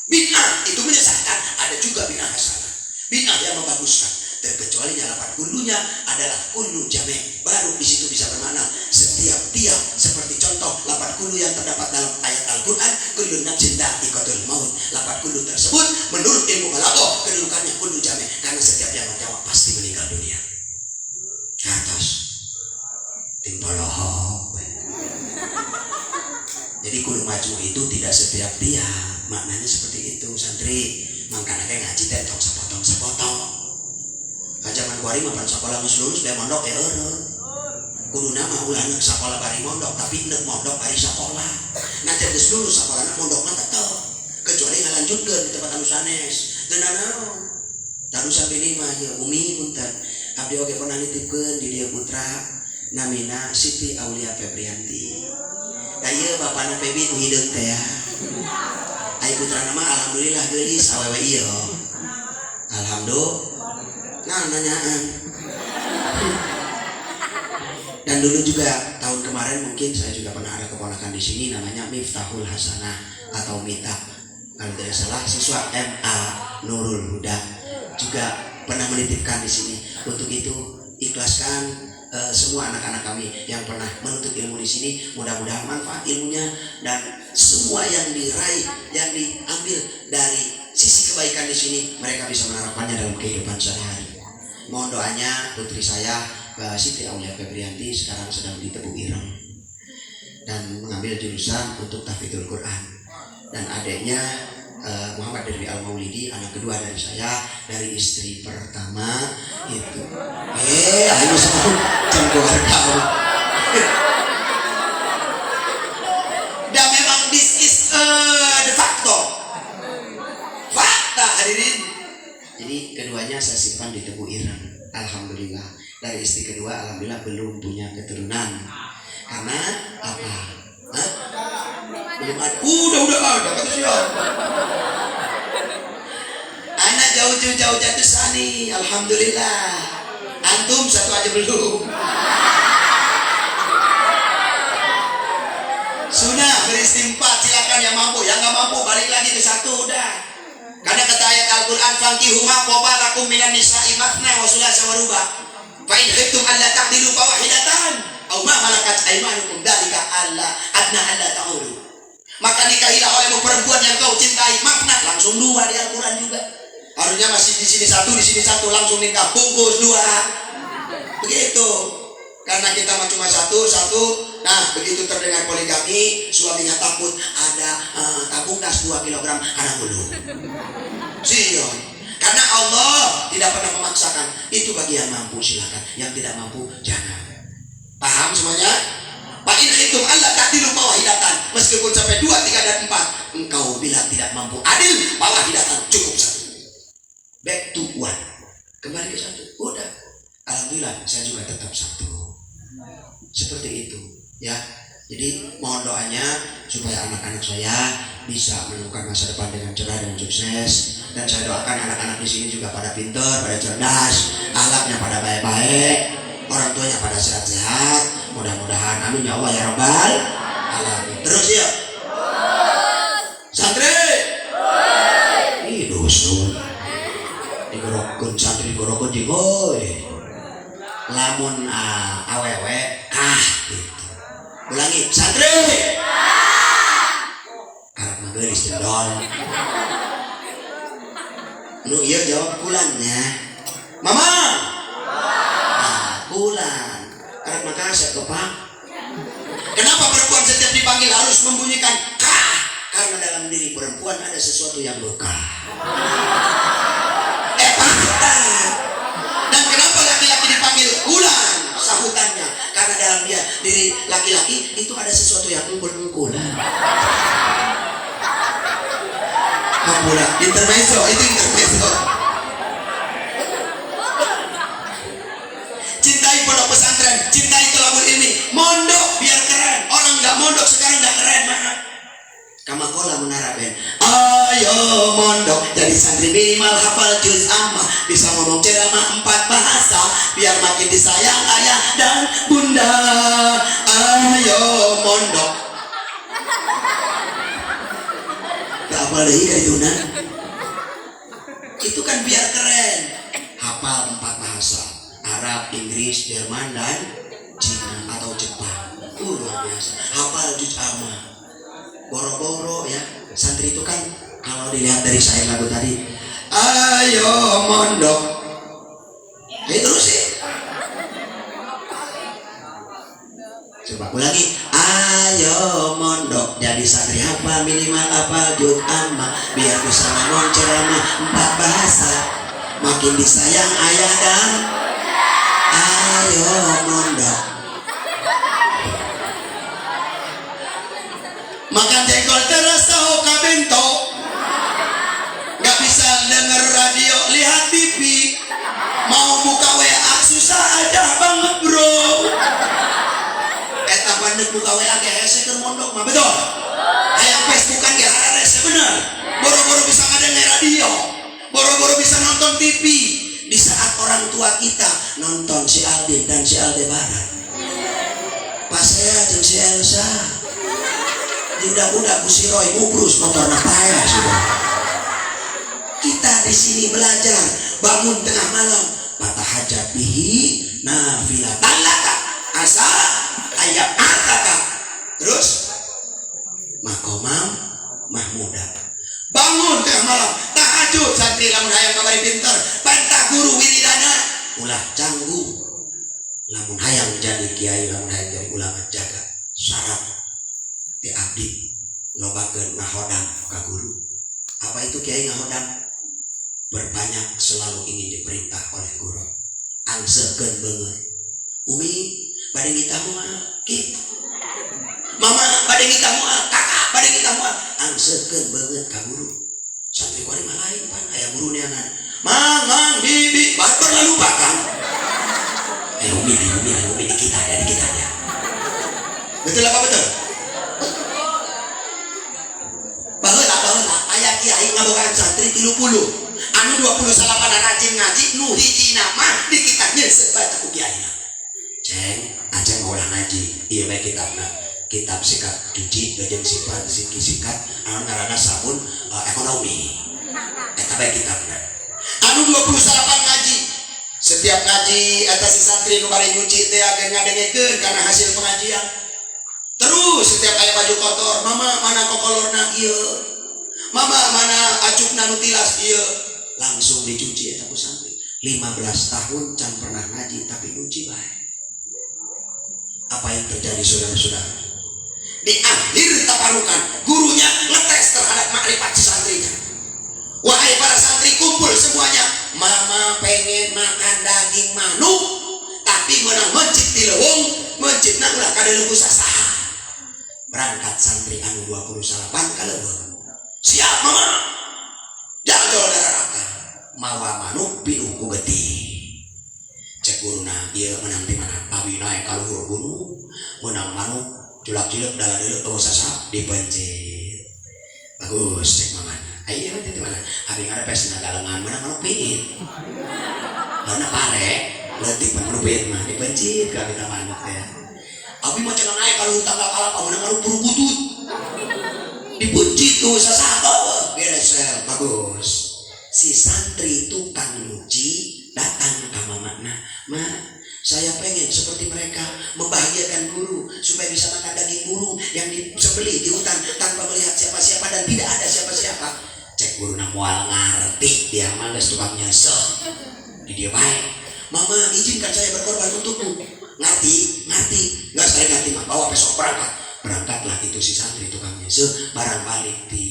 Bid'ah itu menyesatkan. Ada juga bid'ah hasanah. Bid'ah yang membaguskan. Terkecuali lafaz kullunya adalah kullu jame. Baru di situ bisa bermakna setiap tiap. Seperti contoh lafaz kullu yang terdapat dalam ayat Al-Quran, kullu nafsin dha'iqatul maut. Lafaz kullu tersebut menurut ilmu balaghah kedudukannya kullu jame, karena setiap yang bernyawa pasti meninggal dunia. Ting polohok. Jadi kudu majmu itu tidak setiap dia, maknanya seperti itu santri. Mangkana kayak ngaji teh tong sapotong-sapotong. Zaman kuari mah pan sakola geus lulus bae mondok ya eureun. Kuduna mah ulah neuk sakola bari mondok, tapi neuk mondok bari sakola. Najan geus lulus sakolana mondokna tetep. Kecuali ngalanjutkeun di tempat anu sanes. Teu nanaon. Tarusan bini mah ieu Umi punten. Abdi oge pernah nitipkeun di dieu putra namina Siti Aulia Febrianti. Da ieu bapana Febi nu hideung teh ya. Ai putrana mah alhamdulillah geulis awewe ieu. Alhamdulillah. Nah, nanyaan. Dan dulu juga tahun kemarin mungkin saya juga pernah ada keponakan di sini namanya Miftahul Hasanah atau Mita. Kalau tidak salah siswa MA Nurul Huda juga pernah menitipkan di sini. Untuk itu ikhlaskan semua anak-anak kami yang pernah menuntut ilmu di sini, mudah-mudahan manfaat ilmunya dan semua yang diraih, yang diambil dari sisi kebaikan di sini, mereka bisa menerapkannya dalam kehidupan sehari-hari. Mohon doanya putri saya Siti Aulia Febrianti sekarang sedang di Tebu Ireng dan mengambil jurusan untuk tahfidzul Quran. Dan adiknya Muhammad Derwi Al Maulidi, anak kedua dari saya dari istri pertama itu. Ayo semua jam keluarga. Dan memang this is de facto. Fakta hadirin. Jadi keduanya saya simpan di Tebu Ireng. Alhamdulillah. Dari istri kedua alhamdulillah belum punya keturunan. Karena apa? Hah? Belum ada. Udah ada kata siapa? Anak jauh-jauh jatuh sani. Alhamdulillah. Antum satu aja belum. Sudah beristri 4, silakan yang mampu, yang nggak mampu balik lagi ke 1 udah. Karena kata ayat Al-Qur'an fankihu ma qaba lakum minan nisa'i matsna wa thulatha wa ruba'. Fa in khiftum alla ta'dilu fawahidatan aw ma malakat aymanukum dzalika alla adna alla ta'ulu. Maka nikahilah olehmu perempuan yang kau cintai, makna langsung 2 di Al-Qur'an juga. Harusnya masih di sini 1, di sini 1, langsung nikah bungkus 2. Begitu. Karena kita mah cuma 1, 1. Nah, begitu terdengar poligami, suaminya takut ada tabung gas 2 kilogram karena bulu. Sion. Karena Allah tidak pernah memaksakan. Itu bagi yang mampu silakan, yang tidak mampu jangan. Paham semuanya? Fa in khiftum alla ta'dilu fawahidatan. Meskipun sampai 2, 3 dan 4, engkau bila tidak mampu adil, fawahidatan, cukup 1. Back to 1. Kembali ke 1. Udah. Alhamdulillah saya juga tetap 1. Seperti itu ya. Jadi mohon doanya supaya anak-anak saya bisa menemukan masa depan dengan cerah dan sukses. Dan saya doakan anak-anak di sini juga pada pintar, pada cerdas, akhlaknya pada baik-baik, orang tuanya pada sehat-sehat. Mudah-mudahan amin ya Allah ya Rabbal alamin. Terus ya. Santri. Ih dusun. Digorokkeun santri digorokkeun jeung euy. Lamun awewe kah gitu. Ulangi, santri. Karep mah geulis jendol. Nu ieu jawab kulannya. Mama. Ah, kulan. Karep mah kasep kepak. Kenapa perempuan setiap dipanggil harus membunyikan kah? Karena dalam diri perempuan ada sesuatu yang bekah. Fakta. Dan kenapa laki-laki dipanggil kulan? Sahutannya karena dalam dia diri laki-laki itu ada sesuatu yang engkul-engkulan. Hampura, intermezzo, itu intermezzo. Cintai pondok pesantren, cintai tolabul ilmi, mondok biar keren. Orang nggak mondok sekarang nggak keren, maaf. Kamakola menaraben, ayo mondok jadi santri minimal hafal juz amma, bisa ngomong ceramah 4 bahasa, biar makin disayang ayah dan bunda. Ayo mondok. Gak apa lagi kayak itu, nah. Itu kan biar keren. Hafal 4 bahasa, Arab, Inggris, Jerman, dan Cina atau Jepang. Luar biasa. Hafal juz amma. Boro-boro ya. Santri itu kan kalau dilihat dari syair lagu tadi, ayo mondok. Ya terus sih. Coba ulangi. Ayo mondok jadi santri apa minimal apa juz amma, biar bisa ngomong ceramah 4 bahasa, makin disayang ayah dan ayo mondok. Makan jengkol terus tahu kabento, nggak bisa denger radio, lihat TV, mau buka WA susah aja banget bro. Eta pandek buka WA ge hese keur mondok mah, betul? Hayang Facebookan ge hararese, bener. Boro-boro bisa ngadenger radio, boro-boro bisa nonton TV. Di saat orang tua kita nonton si Aldin dan si Aldebaran, pas saya jeung si Elsa, budak-budak ku si Roy ngubrus motorna paeh sudah. Kita di sini belajar bangun tengah malam, fatahajat bihi nafilatan laka asa ayat ataka, terus makomam mahmuda. Bangun tengah malam tahajud, santri lamun hayang kabari pinter, bantah guru wiridana ulah canggung. Lamun hayang jadi kiai, lamun hayang jadi ulama, jaga syarat ti abdi lobakeun ngahodang ka guru. Apa itu kiai ngahodang? Berbanyak selalu ingin diperintah oleh guru. Angsekeun beungeut. Umi bade ngitah moal kitu. Mama bade ngitah moal, kakak bade ngitah moal. Angsekeun beungeut ka guru. Santri kuari mah lain pan aya guru neangan. Mang, mang, bibi, barbar lah lupa kan. Ayo umi, ayo umi, ayo umi, di kita ada, di kita ada. Betul apa betul? Baheula, baheula aya kiai ngabogaan santri 30. Anu 29 rajin ngaji, nu hiji mah di kita nyeuseuh bae ku kiaina. Ceng, aceng mau ulah ngaji. Ieu bae kitabna. Kitab sikat cuci jeung sifat siki sikat anu ngaranna sabun ekonomi. Eta bae kitabna. Anu 29 ngaji. Setiap ngaji eta si santri nu bari nyuci teh agen ngadengekeun kana hasil pengajian. Terus setiap aya baju kotor, mama mana kokolorna ieu. Mama mana acukna nu tilas ieu. Langsung dicuci eta ku santri. 15 tahun can pernah ngaji tapi nyuci bae. Apa yang terjadi saudara-saudara? Di akhir taparukan gurunya ngetes terhadap makrifat si santrinya. Wahai para santri, kumpul semuanya. Mama pengen makan daging manuk, tapi menang mencit di leuweung, mencitna ulah kadeuleu sasaha. Berangkat santri anu 28 ka leuweung. Siap mama. Jago dararaka. Mawa manuk pinuh ku getih. Cek guruna ieu menang di mana? Abi naik ka luhur gunung, menang manuk julak-julek dalah-deuleuk teu sasa dipencit. Bagus cek mamana. Ayo di mana? Abi ngarepes na galengan menang manuk piit. Karena pare leutik manuk piit mah dipencit ka kita manuk teh. Abi mah cenah naik ka luhur tanggal kalapa menang manuk buru butut. Dipencit tuh sasa beres bagus. Si santri tukang nyuci datang ke mamana, ma saya pengen seperti mereka membahagiakan guru supaya bisa makan daging burung yang disembelih di hutan tanpa melihat siapa-siapa dan tidak ada siapa-siapa. Cek guru moal ngarti dia mah geus tukang nyesel. Di dia baik. Mama izinkan saya berkorban untukmu. Ngerti, ngerti. Nggak saya ngerti mah bawa besok berangkat. Berangkatlah itu si santri tukang nyesel barang balik di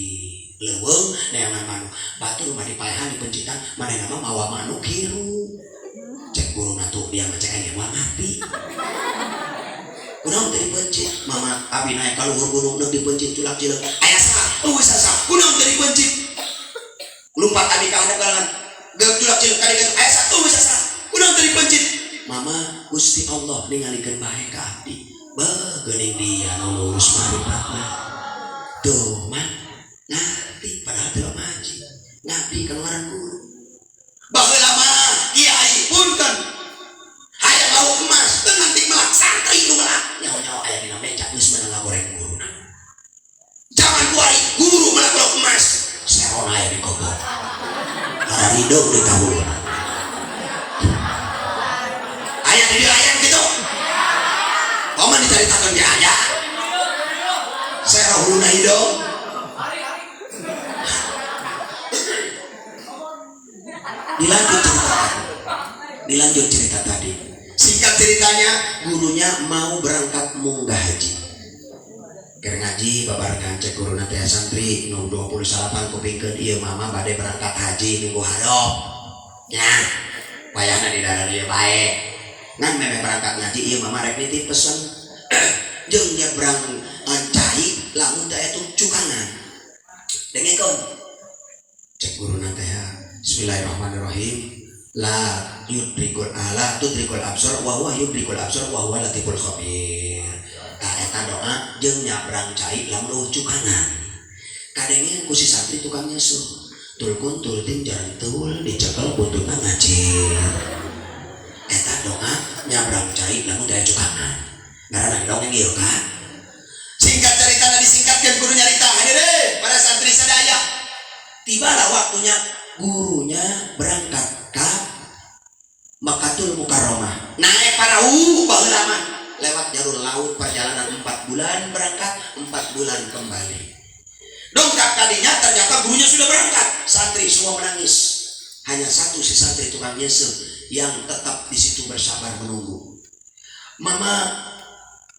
leuweung neangan manuk. Batur mah dipaehan dipencitan manehna mah mawa manuk hirup. Cek guru tuh dia mah cek aing moal ngarti. Kunaon teu dipencit? Mama abi naik ka luhur gunung deuk dipencit culak cileuk. Aya saha? Eueuh saha? Kunaon teu dipencit? Lumpat abi ka handap galangan. Geuk culak cileuk ka dieu aya saha? Eueuh saha? Kunaon teu dipencit? Mama Gusti Allah ningalikeun bae ka abdi. Beuh geuning dia nu lurus marifatna. Tuh mah ngarti padahal teu ngaji. Ngabdi ka ngaran guru. Baheula mah kiai punten hayang mau emas teu nganti melak santri nu melak nyaho-nyaho aya dina meja geus meunang ngagoreng guruna. Zaman kuari guru melak lauk emas serona aya di kobong. Harideung di tahuluna. Aya di dieu aya kitu. Paman dicaritakeun ge aya. Sero huluna hideung. Dilanjut cerita tadi. Dilanjut cerita tadi. Singkat cerita Ceritanya gurunya mau berangkat munggah haji. Keur ngaji babarengan, cek guruna teh, "Santri nu 28, kupingkeun ieu, Mama bade berangkat haji minggu hareup nya. Wayahna di daerah ieu bae. Ngan memeh berangkat ngaji ieu Mama rek nitip pesen, jeung nyebrang cai lamun teh aya cukangan." Dengekeun, cek guruna teh, "Bismillahirrahmanirrahim, la yudrikul ala tudrikul absor wa huwa yudrikul absor wa huwa latiful khabir." Tah, eta doa jeung nyabrang cai lamun euweuh cukangan. Kadenge ku si santri tukang nyeuseuh, tul kuntul ting jarantul dicekel buntutna ngacir. Eta doa nyabrang cai lamun teu aya cukangan. Ngaranna dongeng ieu kan. Singkat cerita, disingkatkan, guru nyarita, "Hadirin para santri sadaya, tibalah waktunya gurunya berangkat ke Makatul Mukarramah, naik parahu. Baheula mah lewat jalur laut, perjalanan 4 bulan berangkat, 4 bulan kembali. Dongkap kadinya, ternyata gurunya sudah berangkat. Santri semua menangis, hanya satu si santri tukang nyeuseuh yang tetap di situ bersabar menunggu. Mama,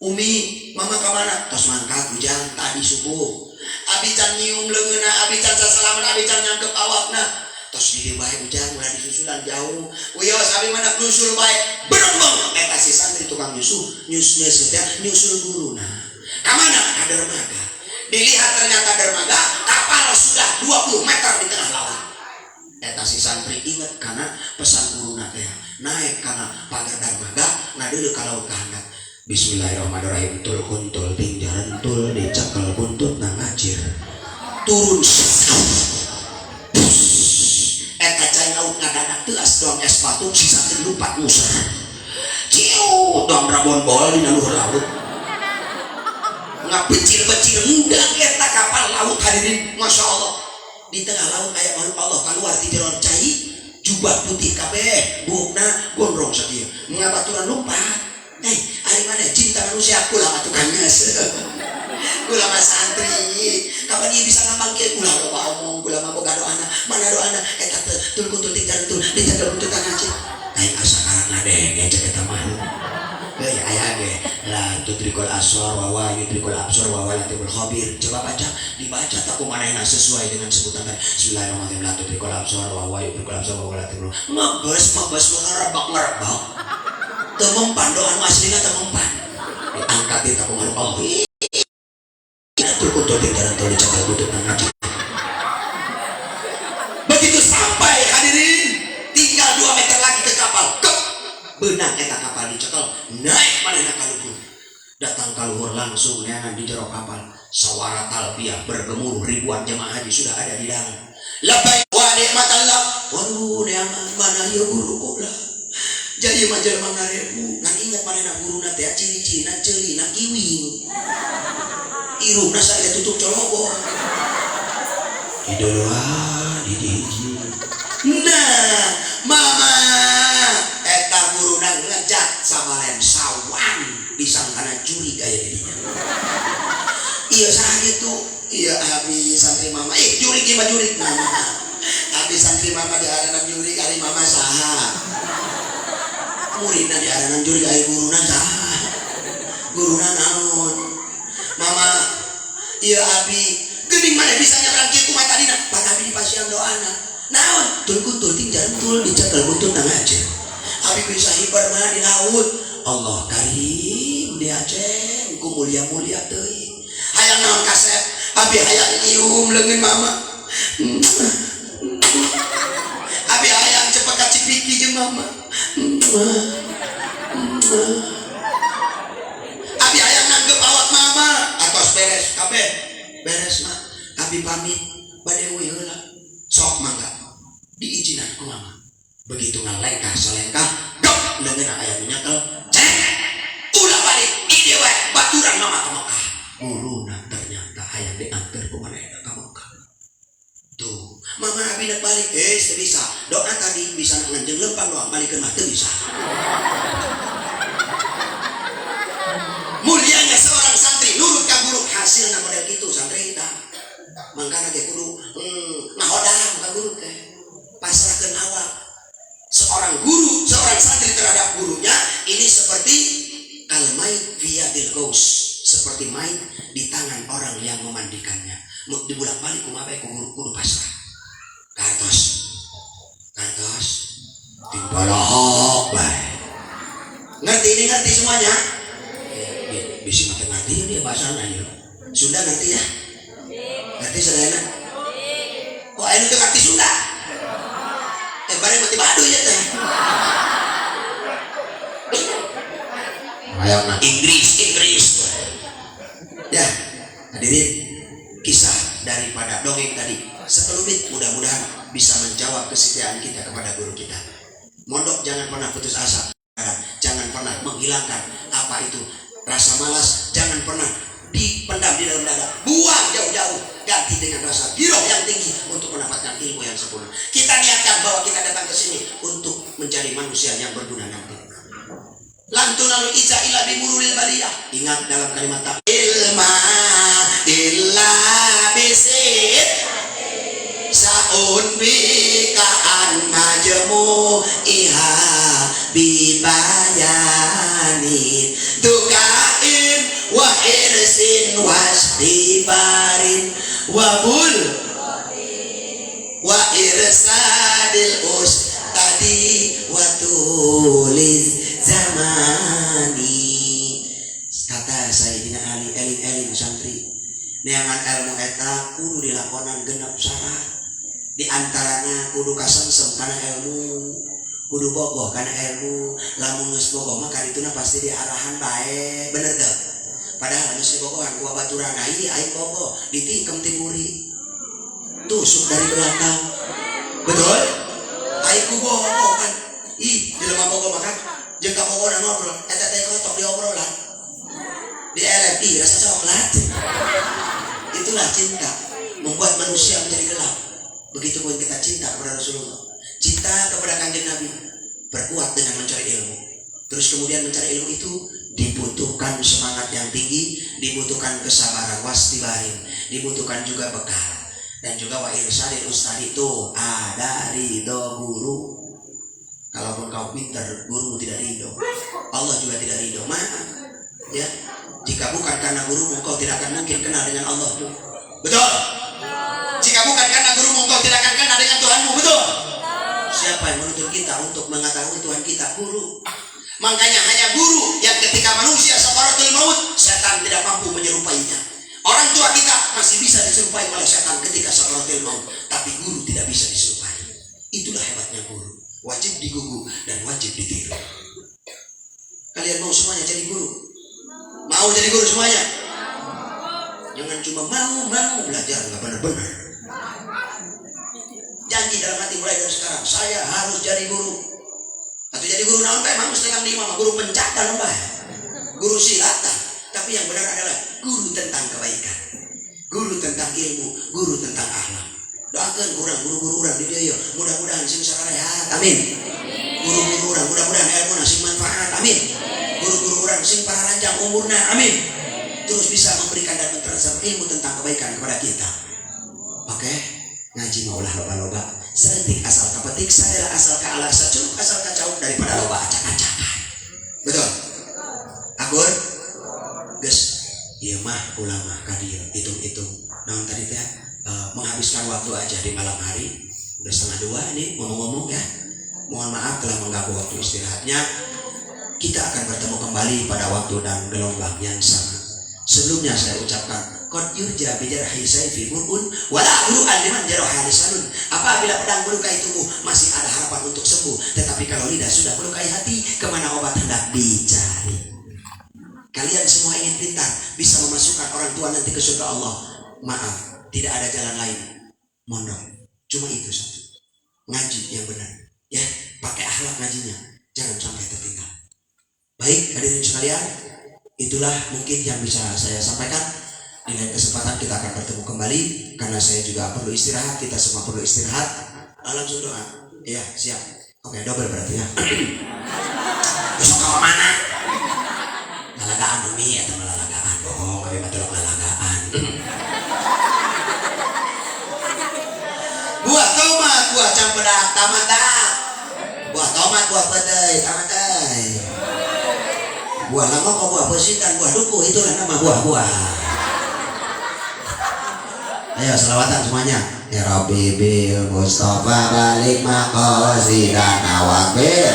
Umi, Mama kemana?" "Tos mangkat, Ujang, tadi subuh. Abi can nyium leungeunna, abi can sasalaman, abi can nyangkep awakna. Tos di dieu bae, Ujang, ulah disusulan jauh. Wios, abi mana nyusul bae." Berembeng eta si santri tukang nyusul, nyus nyeuseuh teh nyusul guruna. Ka mana? Ka dermaga. Dilihat, ternyata dermaga kapal sudah 20 meter di tengah laut. Eta si santri inget karena pesan guruna teh, naik karena pagar dermaga, ngadeuleu ka laut ka handap. Bismillahirrahmanirrahim, tul kuntul ting jarantul dicekel buntut na ngacir. Turun, eta cai laut ngadadak teuas doang es batu. Si santri lompat muser, ciu doang rabon bol dina luhur laut, ngabecil-becil muda eta kapal laut. Hadirin, masya Allah, di tengah laut aya makhluk Allah keluar ti jero cai, jubah putih kabeh, buukna gondrong sakieu, ngabaturan lompat. Eh, ari mana cinta manusia? Kula mah tukang nyeuseuh, kula mah santri. Kapan ieu bisa ngambang kieu? Ulah loba omong, kula mah boga doana. Mana doana eta teh? Tul kuntul ting tul dicekel buntut ngaci. Aing asa karang ngadenge cek eta makhluk. Eh, aya ge la tudrikul absor wa huwa yudrikul absor wa huwa latiful khabir. Coba baca, dibaca tak kumanehna sesuai dengan sebutan tadi. Bismillahirrahmanirrahim, la tudrikul absor wa huwa yudrikul absor wa huwa latiful. Ngebes, ngebes, ngerebak, ngerebak. Teu mempan doa nu aslina, teu mempan. Diangkat di takung makhluk Allah. Tul kuntul ting jalan tol dicekel buntut ngaji. Begitu sampai, hadirin, tinggal 2 meter lagi ke kapal. Kep! Beunang eta kapal dicekel, naik manehna ka luhur. Datang ka luhur, langsung neangan di jero kapal. Sawara talbiyah bergemuruh, ribuan jemaah haji sudah ada di dalam. Labbaik wa nikmatallah. Waduh, neangan mana ieu guruku lah. Jadi mah jelema ngarebu, ngan ingat manehna guruna teh ciri-cirina ceulina kiwing. Irungna saya tutup colobor. Didoloan hiji-hiji. Nah, Mama, eta guruna ngejat sabalen sawan, disangkana jurig aya di dinya. Iya, saha gitu? Iya, abi santri Mama. Ih, jurig ieu mah, jurig Mama. Abi santri Mama diaranan jurig, ari Mama saha? Muridna diaranan jurig, ari guruna saha? Guruna naon? Mama, iya abi. Geuning mana bisa nyebrang kieu, kumaha tadina? Pan abi dipasihan doana. Naon? Tul kuntul ting jantul dicekel buntut ngaji. Abi bisa hibar mah di laut. Allah karim di Aceh, ku mulia-mulia teuing. Hayang naon, kasep? Abi hayang nyium leungeun Mama. Abi hayang cepet ka Cipiki jeung Mama. Abi hayang nanggep awak Mama. Atos beres kabeh. Beres mah. Abi pamit bade euy heula. Sok mangga. Diizinan ku Mama. Begitu ngalengkah salengkah, gep, leungeun aya nu nyekel. Cek. Ulah balik, ieu wae baturan Mama ka Mekah. Guruna ternyata hayang diantar ku manehna ka Mekah. Tuh, Mama, abi nek balik, eh, teu bisa. Doa tadi bisa nganjeng lempang doang, balikeun mah teu bisa. Mulianya seorang santri nurut ka guru, hasilna model gitu santri tah. Mangkana ge kudu ngahodang ka guru teh. Pasrahkeun awak. Seorang guru, seorang seorang santri terhadap gurunya ini seperti kal mayit fi yadil ghasil, seperti mayit di tangan orang yang memandikannya. Mau dibulak-balik kumaha bae ku guru kudu pasrah. Kartos. Kartos. Timbalahok bae. Ngerti ini, ngerti semuanya? Ya, bisa mati ngerti dia bahasanya ya. Sunda ngerti ya? Ngerti sadayana? Kok anu teu ngerti Sunda? Eh, bareng mati Baduy ya teh. Hayang Inggris, Inggris. Ya, hadirin, kisah daripada dongeng tadi sekelumit mudah-mudahan bisa menjawab kesetiaan kita kepada guru kita. Mondok jangan pernah putus asa, jangan pernah menghilangkan apa itu rasa malas, jangan pernah dipendam di dalam dada, buang jauh-jauh, ganti dengan rasa giroh yang tinggi untuk mendapatkan ilmu yang sempurna. Kita niatkan bahwa kita datang ke sini untuk menjadi manusia yang berguna nanti. Lan tanalul izza illa bi mururil baliyah. Ingat dalam kalimat tak ilma illa bisit saun bika an majmu iha bibayanin tukain wa irsin wasdibarin wabul wa irsadil ustadi wa tuliz zamani. Kata Sayyidina Ali, eling-eling santri, neangan ilmu eta kudu dilakonan genep syarat. Di antaranya kudu kasengsem kana ilmu, kudu bogoh kana ilmu. Lamun geus bogoh mah karituna pasti diarahan bae, bener teu? Padahal geus dibogohan ku babaturan, ieu aing bogoh, ditikam ti buri, tusuk dari belakang, betul? Aing ku bogoh kan, ih, jelema bogoh mah kan jeung ka bogohna ngobrol eta teh kotok di obrolan di elek, ih, rasa coklat. Itulah cinta membuat manusia menjadi gelap. Begitu pun kita cinta kepada Rasulullah, cinta kepada Kanjeng Nabi, berkuat dengan mencari ilmu. Terus kemudian mencari ilmu itu dibutuhkan semangat yang tinggi, dibutuhkan kesabaran, wastibarin, dibutuhkan juga bekal dan juga wa irsadil ustadi, itu ada ridho guru. Kalaupun kau pintar, gurumu tidak ridho, Allah juga tidak ridho. Maaf ya, jika bukan karena gurumu, kau tidak akan mungkin kenal dengan Allahmu, betul? Jika bukan karena gurumu, kau tidak akan kenal dengan Tuhanmu, betul? Siapa yang menuntun kita untuk mengetahui Tuhan kita? Guru. Makanya hanya guru yang ketika manusia sakaratul maut, setan tidak mampu menyerupainya. Orang tua kita masih bisa diserupai oleh setan ketika sakaratul maut, tapi guru tidak bisa diserupai. Itulah hebatnya guru. Wajib digugu dan wajib ditiru. Kalian mau semuanya jadi guru? Mau jadi guru semuanya? Jangan cuma mau-mau, belajar nggak benar-benar. Janji dalam hati mulai dari sekarang, saya harus jadi guru. Atau jadi guru naon bae, mah datang di imah guru pencak bae. Guru silat. Tapi yang benar adalah guru tentang kebaikan. Guru tentang ilmu, guru tentang akhlak. Doakan kurang guru-guru urang di dieu, mudah-mudahan sing sarehat. Amin. Guru-guru urang mudah-mudahan ilmu sing manfaat. Amin. Guru-guru urang sing pararanjang umurna. Amin. Terus bisa memberikan dan mentransfer ilmu tentang kebaikan kepada kita. Oke, ngaji mah ulah loba-loba. Saeutik asal kapetik, sadela asal ka ala, sacuruk asal kacauk daripada loba acak-acakan. Betul? Akur? Geus, ieu mah ulama ka dieu hitung-hitung. Naon tadi teh, menghabiskan waktu aja di malam hari. Udah 1.30 ini ngomong-ngomong ya. Mohon maaf telah mengganggu waktu istirahatnya. Kita akan bertemu kembali pada waktu dan gelombang yang sama. Sebelumnya saya ucapkan qad yurja bi jarhi sayfi bur'un wala buru'an liman jaraha lisanun. Apabila pedang melukai tubuh masih ada harapan untuk sembuh, tetapi kalau lidah sudah melukai hati, kemana obat hendak dicari? Kalian semua ingin pintar, bisa memasukkan orang tua nanti ke surga Allah. Maaf, tidak ada jalan lain. Mondok, cuma itu satu. Ngaji yang benar, ya, pakai akhlak ngajinya, jangan sampai tertinggal. Baik, hadirin sekalian, itulah mungkin yang bisa saya sampaikan. Di lain kesempatan kita akan bertemu kembali karena saya juga perlu istirahat, kita semua perlu istirahat. Ah, langsung doa. Iya, siap. Oke, double berarti ya. Besok ke mana? Lalagaan umi atau lalagaan? Bohong, kami mah tolong lalagaan. Buah tomat, buah cempedak, tamat. Buah tomat, buah petai. Tamat euy. Buah langok, buah pesitan, buah duku, itulah nama buah-buah. Ayo selawatan semuanya. Ya Rabbi bil Mustafa balik maqasidana waqfir.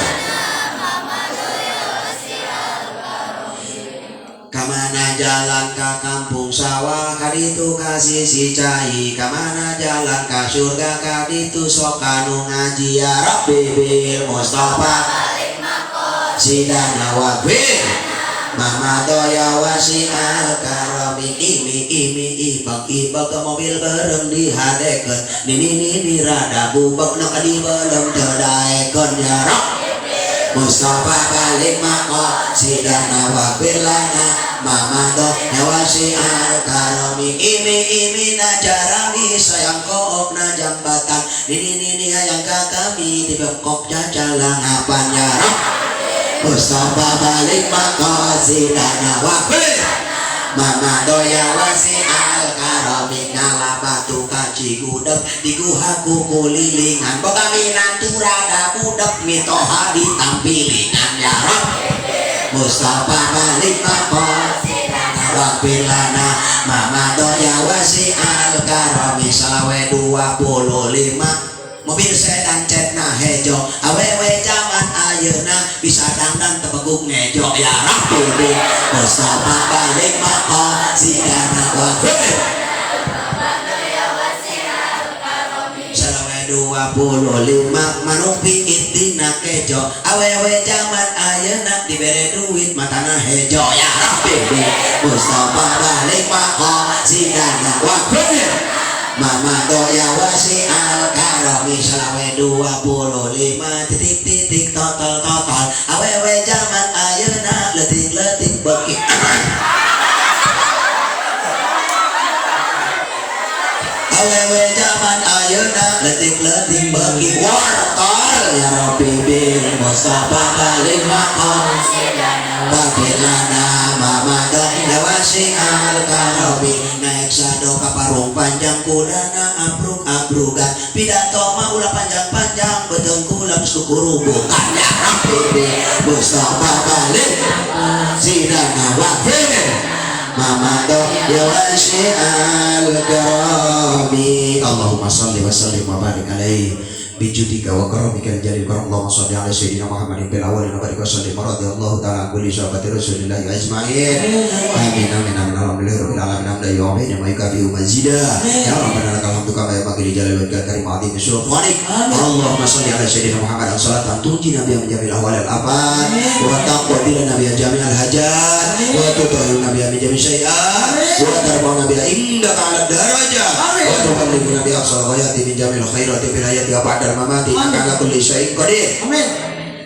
Kamana jalan ka kampung sawah kaditu kasih si cai, kamana jalan ka surga kaditu sok anu ngaji. Ya Rabbi bil Mustafa balik maqasidana waqfir. Mama doya wasi'al karami imi imi ibak ibak mobil bareng dihadekeun nini nini rada bubek nu dibelem teu daekeun. Ya Rabbi Mustafa balik maqasidana waqfir lana. Mama doya wasi'al karami imi imi najarami sayang kook na jambatan nini nini hayang ka kami dibekok jajalang apan. Ya Rabbi Mustafa balik maqasidana waqfir. Mama doya wasi'al karami ngalah batu kaci gudeg di guha kukulilingan boga minantu rada budeg mitoha ditampilingan. Ya Rabbi Mustafa balik maqasidana waqfir lana. Mama doya wasi'al karami salawe 25 mobil sedan cetna hejo awewe zaman ayeuna bisa dangdang tebeguk ngejo. Ya Rabbi Mustafa balik maqasidana waqfir. Salawe 25 manuk piit dina kejo awewe zaman ayeuna dibere duit matana hejo. Ya Rabbi Mustafa balik maqasidana waqfir. Mama doya wasi'al karami salawe 25 titik titik total total awewe zaman ayeuna letik letik beki awewe zaman ayeuna letik letik beki wortel. Ya Rabbi bil Mustafa balik maqasidana waqfir lana. Mama doya wasi'al karami naik sado ka parung panjang kudana abrug-abrugan pidato mah ulah panjang-panjang beuteung kula geus kukurubukan. Ya Rabbi Mustafa balik maqasidana waqfir. Mama doya wasi'al karami. Allahumma shalli wa sallim wa barik alaihi bijudika wa karamika jalil karam. Allahumma shalli ala sayyidina Muhammadin fil awwalin wa barik wa sallim radhiyallahu ta'ala an kulli sahabati rasulillahi ajma'in. Amin amin amin. Alhamdulillahi rabbil alamin hamdan yu'abina ma yukafi'u mazida. Ya rabbana lakal hamdu kama yanbaghi li jalali wajhikal karim wa 'azimi sultanik. Allahumma shalli ala sayyidina Muhammadin salatan tunjina biha min jami'il ahwali wal afat wa taqdi lana biha jami'al hajat wa tutahhiruna biha min jami'i syai'at wa tarfa'una biha indaka 'ala darajat wa tuballighuna biha aqsal ghayati min jami'il khairati fil hayati wa ba'da mamati ala kulli syai'in qadir. Amin.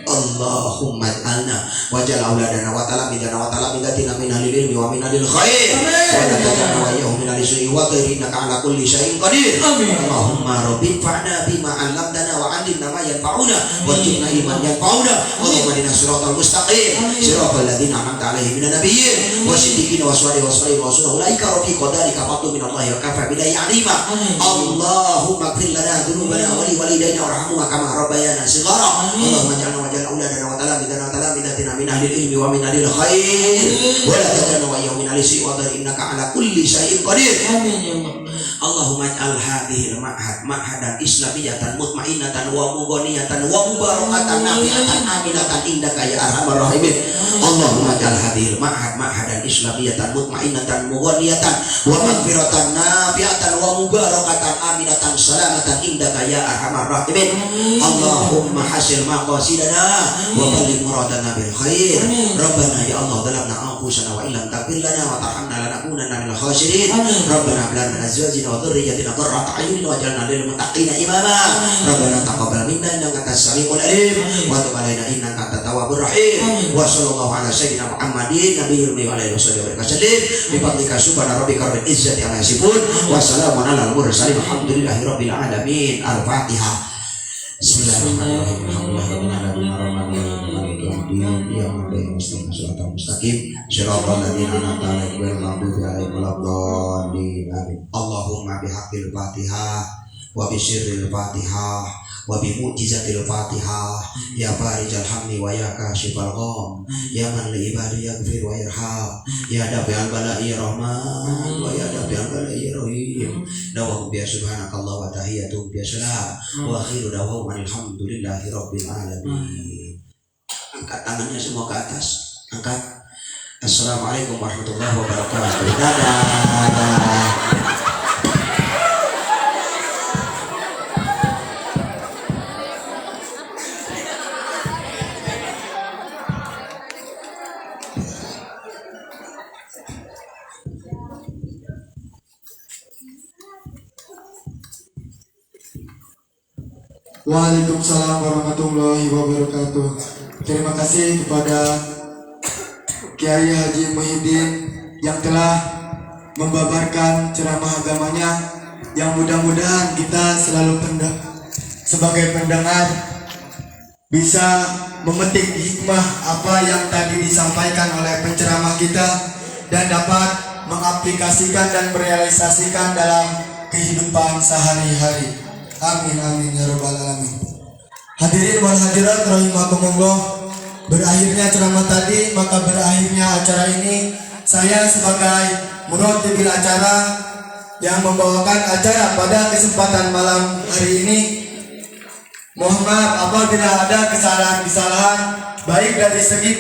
Allahumma ij'alna waj'al auladana wa talamidana wa talamidatina min ahlil ilmi wa min ahlil khair wa la taj'alna wa iyyahum min ahli su'i wa ghairi innaka ala kulli syai'in qadir. Amin. Allahumma rabbi fa'na bima 'allamtana wa 'allimna ma yanfa'una warzuqna ilman yanfa'una. Allahumma ihdina siratal mustaqim siratal ladzina an'amta 'alaihim minan nabiyyin wasiddiqin waswadi wasalihin wa ulaika rafiqa dzalika fadlu minallahi wa kafa billahi 'alima. Allahumma ighfir lana dzunubana wa li walidayna warhamhuma kama rabbayana shighara. Allahumma ij'alna wa ij'al auladana wa talamidana wa talamidatina min ahlil ilmi wa min ahlil khair wa la taj'alna wa iyyahum min ahli su'i wa dhar innaka ala kulli syai'in qadir. Amin ya Allah. Allahumma ij'al hadhil ma'had ma'hadan islamiyatan mutmainnatan wa mughaniyatan wa mubarakatan nafi'atan aminatan indaka ya arhamar rahimin. Allahumma ij'al hadhil ma'had ma'hadan islamiyatan mutmainnatan mughaniyatan wa maghfiratan nafi'atan wa mubarakatan aminatan salamatan indaka ya arhamar rahimin. Allahumma hasil maqasidana wa balligh muradana bil khair. Rabbana ya Allah zalamna anfusana wa illam taghfir lana wa tarhamna lanakunanna minal khasirin. Rabbana hab lana min azwajina wa dhurriyyatina qurrata a'yunin waj'alna lil muttaqina imama. Rabbana taqabbal minna innaka antas samiul alim wa tub alaina innaka antat tawwabur rahim. Wa sallallahu ala sayyidina Muhammadin nabiyil ummi wa alihi washabbihi wa sallim. Bi fadlika subhana rabbika rabbil izzati amma yasifun wa salamun alal mursalin walhamdulillahi rabbil alamin. Al-Fatihah. Bismillahirrahmanirrahim. Alhamdulillahirabbil alamin arrahmanir rahim maliki yaumiddin iyyaka na'budu wa iyyaka nasta'in shiratal mustaqim shiratal ladzina an'amta 'alaihim ghairil maghdubi 'alaihim waladdallin. Amin. Allahumma bihaqqil Fatihah wa bi sirril Fatihah Wa bi mu'jizatil Fatihah ya farijal hammi wa ya kashifal gham ya man li ibadi yaghfir wa yarham ya dafi'al bala'i ya rahman wa ya dafi'al bala'i ya rahim. Dawahum biya subhanakallah wa tahiyatuhum biya salam wa akhiru dawahum alhamdulillahi rabbil alamin. Angkat tangannya semua ke atas, angkat. Assalamualaikum warahmatullahi wabarakatuh. Dadah. Waalaikumsalam warahmatullahi wabarakatuh. Terima kasih kepada Kiai Haji Muhyiddin yang telah membabarkan ceramah agamanya, yang mudah-mudahan kita selalu sebagai pendengar bisa memetik hikmah apa yang tadi disampaikan oleh penceramah kita dan dapat mengaplikasikan dan merealisasikan dalam kehidupan sehari-hari. Amin amin ya rabbal alamin. Hadirin wal hadirat rahimakumullah, berakhirnya ceramah tadi maka berakhirnya acara ini. Saya sebagai muratibil acara yang membawakan acara pada kesempatan malam hari ini, mohon maaf apabila ada kesalahan-kesalahan baik dari segi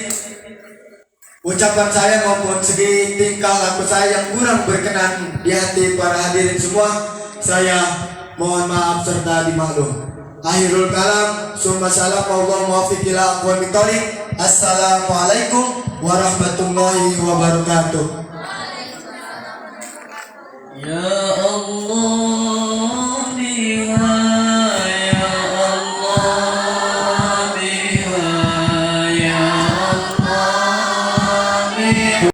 ucapan saya maupun segi tingkah laku saya yang kurang berkenan di hati para hadirin semua. Saya mohon maaf serta dimaklum. Akhirul kalam, summa salam, wallahu muwaffiq ila aqwamit thoriq. Assalamualaikum warahmatullahi wabarakatuh. Ya.